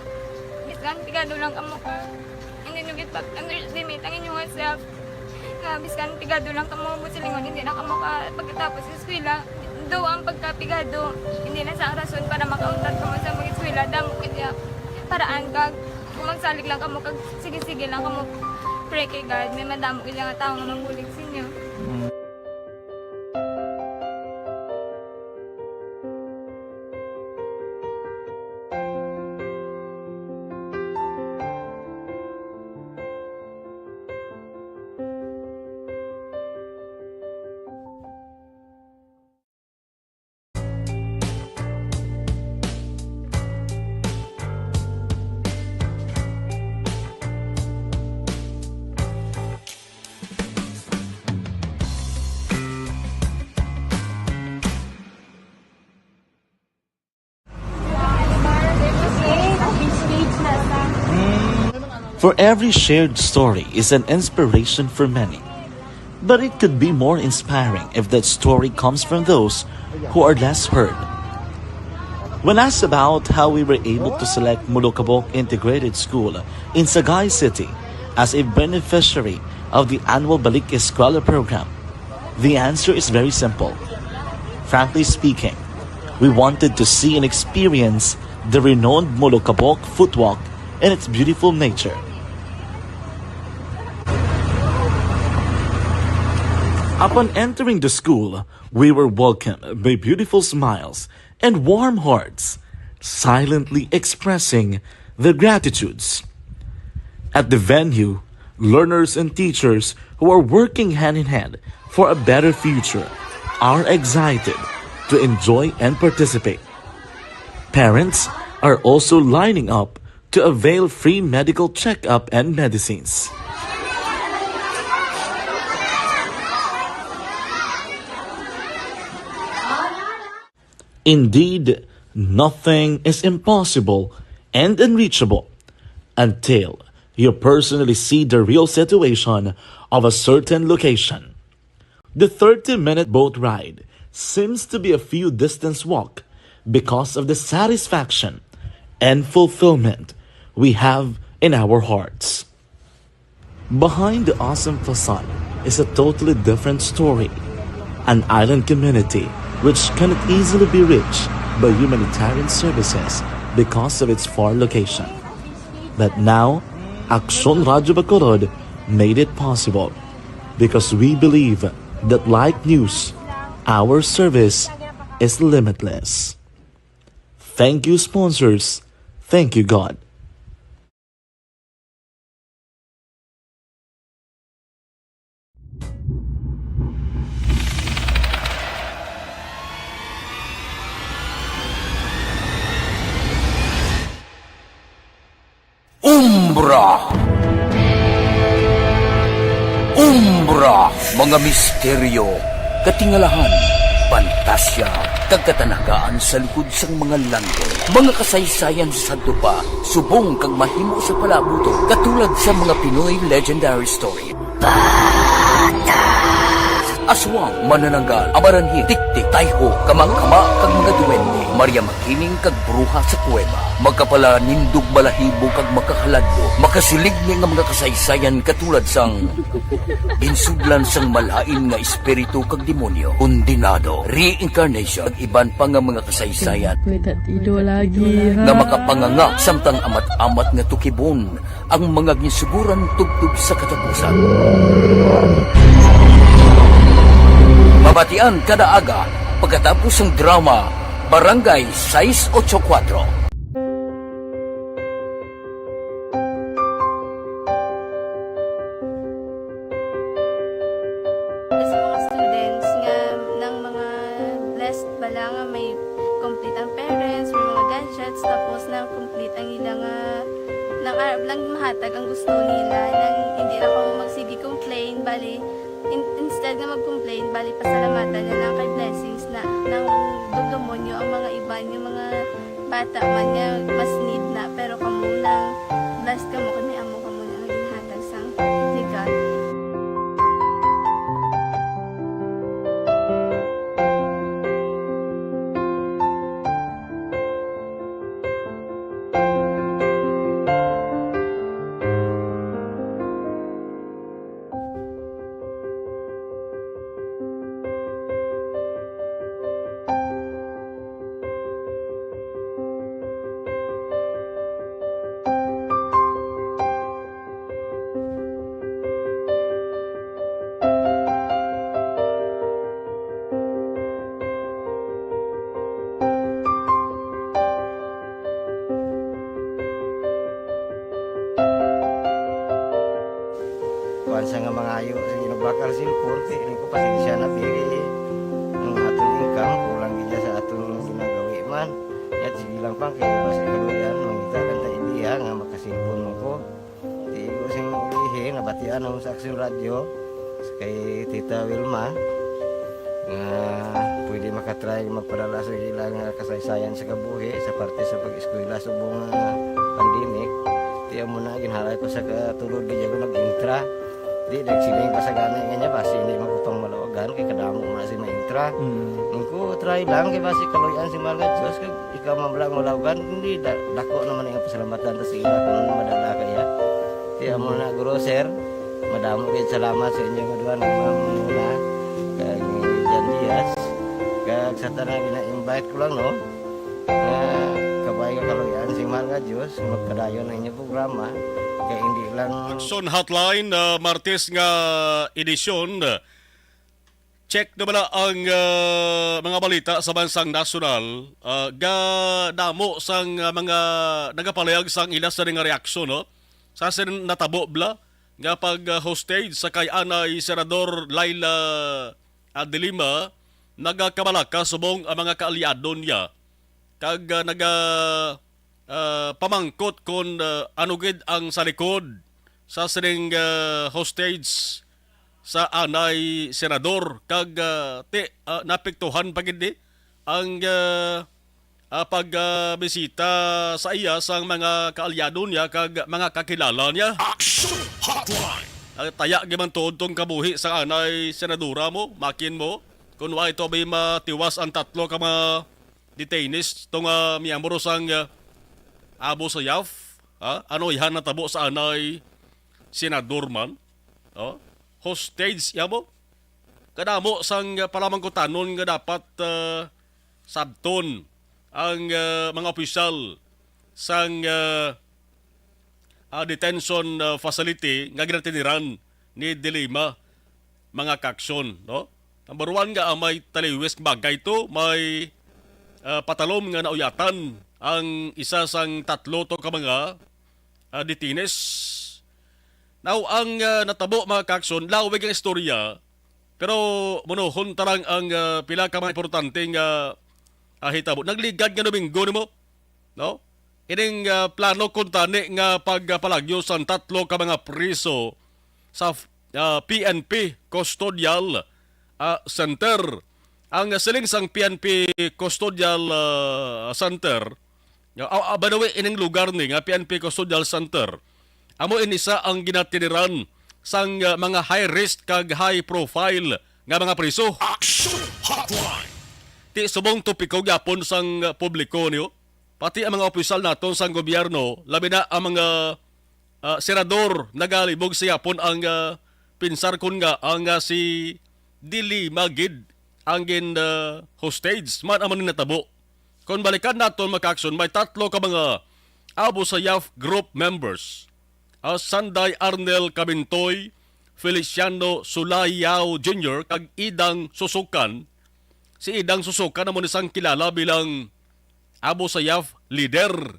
Bisan pigado lang kamo ka. Hindi nyo gid pag-underestimate ang inyong self. Nga biskan pigado lang kamo, buot silingon, hindi na kamo ka pagkatapos sa eskwela. Do ang pagkapigado, hindi na sa rason para makauntat kamo sa mag-eskwela. Damo kaya paraan kag kung magsalig lang kamo kag sige-sige lang kamo pray kay God, may madamo gid nga tawo nga mabulig sa inyo. Mm. For every shared story is an inspiration for many. But it could be more inspiring if that story comes from those who are less heard. When asked about how we were able to select Molokabok Integrated School in Sagay City as a beneficiary of the annual Balik Eskwela program, the answer is very simple. Frankly speaking, we wanted to see and experience the renowned Molokabok Footwalk and its beautiful nature. Upon entering the school, we were welcomed by beautiful smiles and warm hearts, silently expressing their gratitudes. At the venue, learners and teachers who are working hand in hand for a better future are excited to enjoy and participate. Parents are also lining up to avail free medical checkup and medicines. Indeed, nothing is impossible and unreachable until you personally see the real situation of a certain location. The thirty-minute boat ride seems to be a few distance walk because of the satisfaction and fulfillment we have in our hearts. Behind the awesome facade is a totally different story, an island community which cannot easily be reached by humanitarian services because of its far location. But now, Aksyon Radyo Bacolod made it possible because we believe that like news, our service is limitless. Thank you, sponsors. Thank you, God. Umbra. Umbra, mga misteryo, katingalahan, pantasya, kag katanagaan sa likod sang mga langit. Mga kasaysayan sa sadto pa, subong kag mahimo sa palabuton, katulad sa mga Pinoy legendary story. Aswang, manananggal, amaranhi, tiktik, tayho, kamangkama, kag mga duwende, Maria Makiling kag bruha sa kuweba, magkapalanindog balahibo kag makahaladlo, makasiligni nga mga kasaysayan katulad sang ginsudlan sang malain nga espiritu kag demonyo, kondenado, reincarnation, kag iban pa nga mga kasaysayan May tatido lagi, ha? nga makapanganga samtang amat-amat nga tukibon ang mga ginsuguran tubtob sa katapusan. Mabatian kada aga pagkatapos sang drama Barangay sais ocho kuwatro. Sa mga students nga nang mga blessed bala nga may complete ang parents, may mga gadgets, tapos na complete ang ila nga nang arab lang mahatag ang gusto nila, nang hindi lang kamo magsige complain, bali, in-, instead nga mag-complain, bali, pasalamatan na lang kay blessings na nang dumdumo nyo ang mga iban, yung mga bata man nga mas need na, pero kamo nang blessed kamo kay may amo kamo na nga ginhatag sang legal. Kuwan sa nga mangayo, sige, nagbakal cellphone, kay ini ko pasensya na, pili ang aton income, kulang gid sa aton ginagawi man. Yat, sige lang pang, kay mas ikaluyan, mangita lang ta idea nga makasilpon mo ko. Di ko sing ilihi, nabatian ang sa Aksyon Radyo, kay Tita Wilma, nga pwede makatry magpadala sa ilang, ah, kasaysayan sa kabuhi sa parte sa pag-eskwela subong nga pandemic. Tiyan mo na, ginhalay ko sa katulod, di ako nag-intra. Di, nagsiling pa sa gani nga niya, basi hindi man ko pang malawagan, kay kadamo mo na si maintra. Mm. Nung ko, try lang, kay basi kaluyan si mahal nga Diyos, kag ikaw man lang malawagan, hindi, da-, dako naman ang pasalamatan ta sa ila kung madala kaya. Tiyan mo na, guro, sir, madamo kayo salamat sa inyo nga duha, ni Ma'am Muna, kag ni Jan Diaz, kag sa tanan, gina-invite ko lang, no? Nga kabay nga kaluy-an sing mahal nga Dios, magpadayon ang inyong programa, kay hindi lang Aksyon Hotline, ah, Martes nga edisyon. Check na bala ang, ah, mga balita sa bansang nasyonal. Ah, gadamo sang, ah, mga nagapalihag sang ila sa nga reaksyon, no? Sa sin natabo bala nga pag, ah, hostage sa kay anay Senador Leila, ah, De Lima, nagakabalaka subong ang mga kaalyado niya kag, ah, naga, ah, pamangkot kon, ah, ano gid ang sa likod sa sining, ah, hostage sa anay senador kag, ah, ti, ah, napektuhan pa gid ni ang, ah, ah, pag, ah, bisita sa iya sang mga kaalyado niya kag mga kakilala niya. Action Hotline. Ang taya giman tuod tong kabuhi sa anay senadora mo, makin mo, kung wa ito bay matiwas ang tatlo ka mga detainees, itong, ah, miyembro sang, ah, Abu Sayyaf, ha? Ano ihan natabo sa anay senador man? Oh? Hostage, ya mo? Kadamo sang, ah, palamangkutanon nga dapat, ah, sabton ang, ah, mga opisyal sang, ah, ah, detention, ah, facility nga ginatiniran ni De Lima, mga kaaksyon, no? Number one nga, ah, may taliwis bagay to, may, ah, patalom nga nauyatan ang isa sang tatlo to ka mga, ah, detainees. Now, ang, ah, natabo, mga kaaksyon, lawig ang istorya, pero munohon ta lang ang, ah, pila ka mga importante nga, ah, hitabo. Nagligad nga Domingo nimo, no? Ining, ah, plano kuntani nga pagpalagyo sang tatlo ka mga priso sa, ah, P N P Custodial, ah, Center. Ang siling sang P N P Custodial, ah, Center, ah, ah, by the way, ining lugar ni nga P N P Custodial Center, amo ini sa ang ginatiniran sang, ah, mga high risk kag high profile nga mga priso. Action Hotline. Ti subong topiko gyapon sang, ah, publiko niyo. Pati ang mga opisyal naton sang gobyerno, labi na ang mga, ah, senador, nagalibog sa yapon ang, ah, pinsar kon nga ang, ah, si De Lima gid ang gin, ah, hostage man ang natabo. Kung balikan naton, mga kaaksyon, may tatlo ka mga Abu Sayyaf group members, ah, Sanday Arnel Camintoy, Feliciano Sulayao Junior, kag Idang Susukan. Si Idang Susukan amo ni sang kilala bilang Abu Sayyaf leader.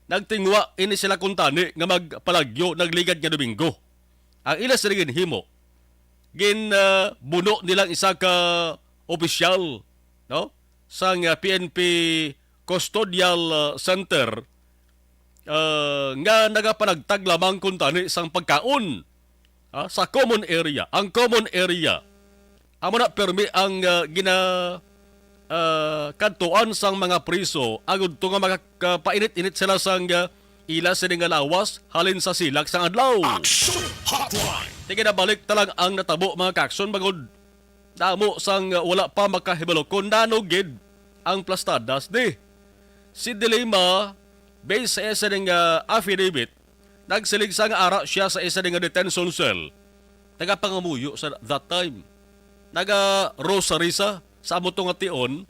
Nagtinguha ini sila kuntani nga magpalagyo nagligad nga Domingo. Ang ila sila ginhimo, gin, ah, buno nilang isa ka opisyal, no, sang, ah, P N P Custodial, ah, Center, ah, nga nagapanagtag lamang kuntani sang pagkaon, ah, sa common area. Ang common area, amo na permi ang, ah, gina, ah, kadtuan sang mga priso agud to nga makakapainit-init sila sang, ah, ila sini nga lawas halin sa silak sang adlaw. Action Hotline. Sige, nabalik ta lang ang natabo, mga kaaksyon, bangod damo sang, ah, wala pa makahibalo kon nano gid ang plastadas ni si De Lima. Based sa isa ning, ah, affidavit, nagsiling sa nga ara siya sa isa ning detention cell. Nagapangamuyo sa that time. Naga-rosary sa, sa amo to nga tion,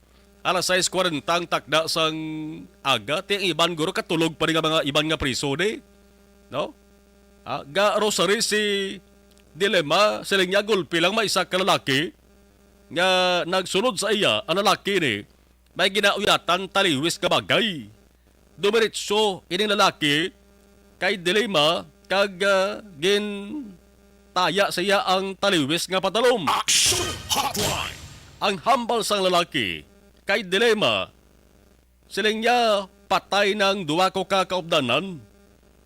alas sais kwarenta ang takda sang aga. Ti ang iban guro katulog pa rin nga mga iban nga priso di, no? Ah, ga-rosary si De Lima, siling niya gulpi lang may isa ka lalaki nga nagsulod sa iya. Ang lalaki ni may ginauyatan taliwis nga bagay. Dumiretso ining lalaki kay De Lima kag, ah, gintaya sa iya ang taliwis nga patalom. Action Hotline. Ang hambal sang lalaki kay De Lima, siling niya, "Patay nang duha ko ka kaupdanan.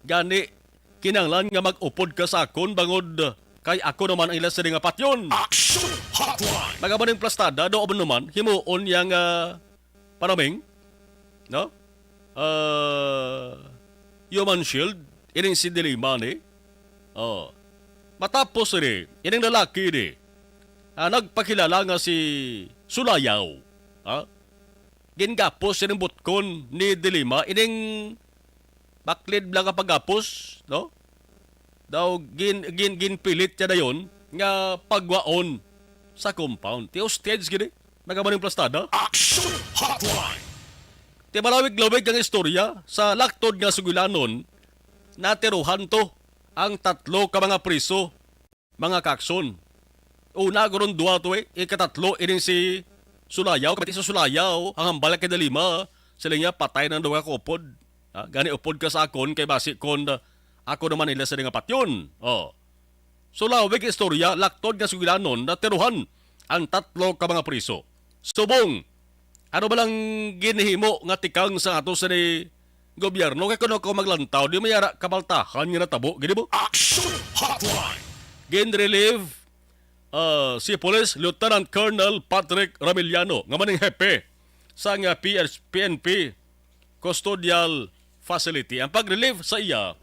Gani, kinahanglan nga mag-upod ka sa akon bangod kay ako naman ang ila sini nga patyon." Action Hotline. Magabaning plastada, do naman, himuon niya nga panaming, no? Ah, human shield, ining si De Lima ni. Oh. Matapos ini, ining lalaki ni, ah, nagpakilala nga si Sulayaw. Ha? Gingapos ining butkon ni De Lima, ining baklid lang nga paggapos, no? Daw gin, gin, ginpilit niya dayon nga pagwaon sa compound. Ti hostage gini, nagamaning plastada. Action Hotline. Ti malawig-lawig ang istorya sa laktod nga sugilanon, natiruhan to ang tatlo ka mga priso, mga kaaksyon. Una, gurong duha to eh. Ikatatlo, ining si Sulayaw. Kapit sa Sulayaw, ang hambal kay De Lima, siling niya, "Patay nang duha ka upod. Ah, gani upod ka sa akon, kay basi kon, ah, ako naman ila sa nga patyon." Oh. So, lawig istorya, laktod nga sugilanon, natiruhan ang tatlo ka mga priso. Subong, ano ba lang ginhimo nga tikang sa ato sa ni gobyerno? Kay kuno ako maglantaw, di may ara kabaltahan nga natabo, gini mo? Action Hotline. Gin-relieve, ah, si Police Lieutenant Colonel Patrick Ramiliano, nga maning hepe sa nga P S, P N P custodial facility. Ang pag-relieve sa iya,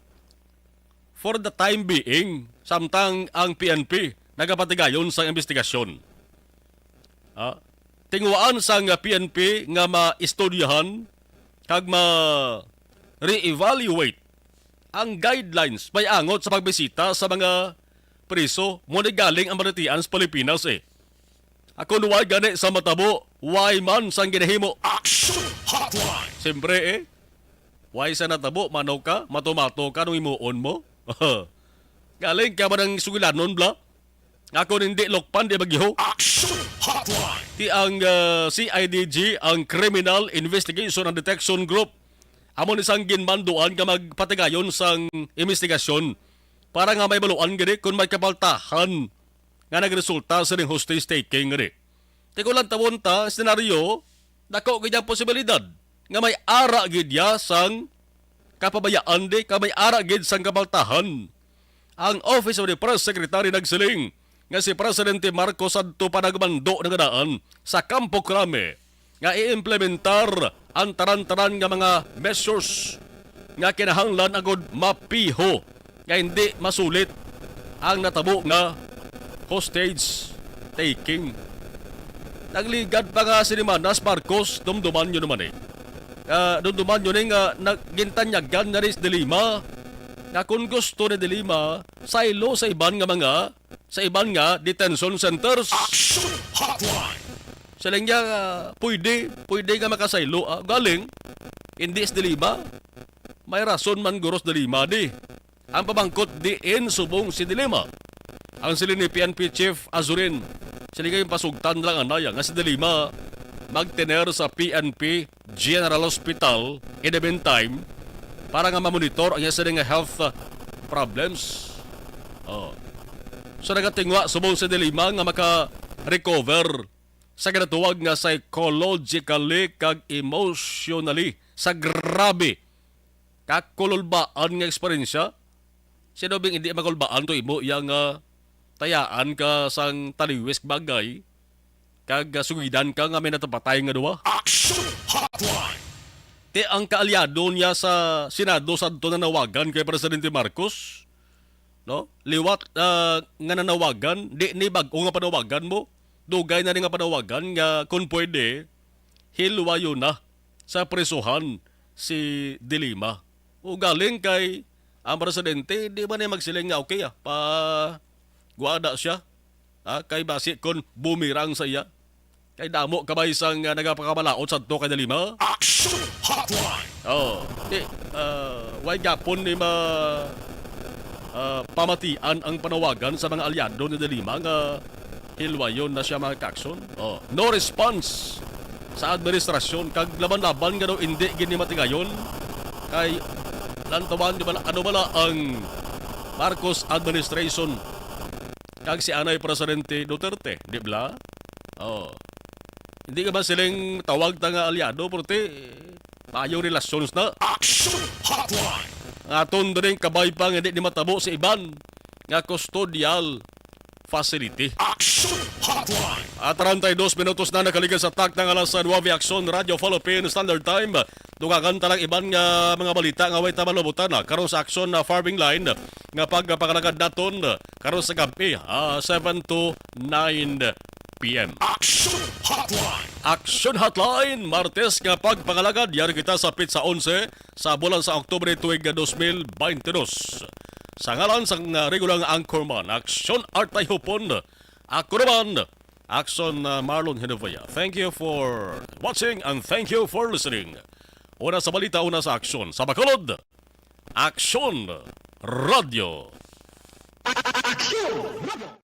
for the time being, samtang ang P N P nagapatigayon sa investigasyon. Ah, tinguhaan sang P N P nga maistudyahan kag ma-re-evaluate ang guidelines may angot sa pagbisita sa mga priso. Mo ni galing ang balatian sa Pilipinas eh. Ako nuway gani sa matabo, why man sang ginahimo? Action Hotline. Siyempre eh, Why sa natabo, manaw ka, matumato ka nung himuon mo? Galing ka ba ng sugilanon, bla? Ako hindi lokpan, di ba, giho? Action Hotline! Ti ang ah, C I D G, ang Criminal Investigation and Detection Group, amo ni sang ginmanduan nga magpatigayon sang investigasyon para nga may baluan gani kung may kapaltahan nga nagresulta sining hostage taking gani. Ti kung lantawon ta, senaryo, dako gid ang posibilidad nga may ara gid ya sang kapabayaan di ka may ara gid sang kapaltahan. Ang Office of the Press Secretary nagsiling nga si Presidente Marcos adto pa nagmando na nga daan sa Campo Crame nga i-implementar ang tanan-tanan nga mga measures nga kinahanglan agud mapiho nga hindi masulit ang natabo nga hostage taking. Nagligad pa nga sinimanas, Marcos, dumduman nyo naman eh. Ah, dumduman nyo ni nga nag-, gintanyagan na ni si De Lima nga kung gusto ni De Lima, saylo sa iban nga mga, sa iban nga detention centers. Action Hotline! Sa lingya, ah, pwede, pwede nga makasaylo. Ah, galing, hindi si De Lima. May rason man guro si De Lima di. Ang pamangkot diin subong si De Lima. Ang siling ni P N P Chief Azurin, sila kay pasugtan lang anaya nga si De Lima magtener sa P N P General Hospital in the meantime para nga mamonitor ang iya sila nga health, uh, problems. Oh. So nagatingwa subong si De Lima nga maka-recover sa ginatawag nga psychologically kag emotionally sa grabe kakululbaan nga eksperyensya. Sino bing hindi makulbaan to imo iya nga tayaan ka sang taliwis bagay kag, ah, sugidan ka nga may natapatay nga duwa? Action Hotline! Ti ang kaalyado niya sa Senado sadto nanawagan kay Presidente Marcos, no? Liwat, ah, nga nanawagan, di ni bag-o nga panawagan mo. Dugay na ni nga panawagan nga kung pwede, hilwayo na sa prisuhan si De Lima. O galing kay ang presidente, di ba niya magsiling nga, "Okay, ah, pa guada siya." Ah, kay basi kon bumirang sa iya. Kay damo kabay sang, ah, nagapakamalaot sadto kay De Lima. Action Hotline! Oh, di, ah, way gapon ni ma, ah, pamatian ang panawagan sa mga alyado ni De Lima nga hilwayon na siya, mga kakson. Oh, no response sa administrasyon kag laban-laban nga daw indi gid ni matigayon kay lantawan di bala, ano bala ang Marcos administration kag si anay Presidente Duterte, di bala? Oh. Hindi ka ba siling tawag ta nga alyado, pero ti, mayong relasyon na. Action Hotline! Ang aton diri kabay pa nga di ni matabo sa iban nga custodial facility. Action Hotline! At treinta y dos minutos na nakaligas sa takna nga alas nuebe, Action Radio Philippine Standard Time. Dugangan ta lang iban nga mga balita nga way ta malubutan na karon sa Action na Farming Line nga pagpangalagad naton karon sa gabi, ah, seven to nine P M. Action Hotline! Action Hotline, Martes nga pagpangalagad, yari kita sa pitsa onse sa bulan sa Oktubre tuig dos mil baynte dos. Sa ngalan sang, ah, regular nga anchorman, Action Artay Hupon, ako naman, Action, ah, Marlon Hinovea. Thank you for watching and thank you for listening. Una sa balita, una sa aksyon. Sa Bacolod, Action Radio. Action!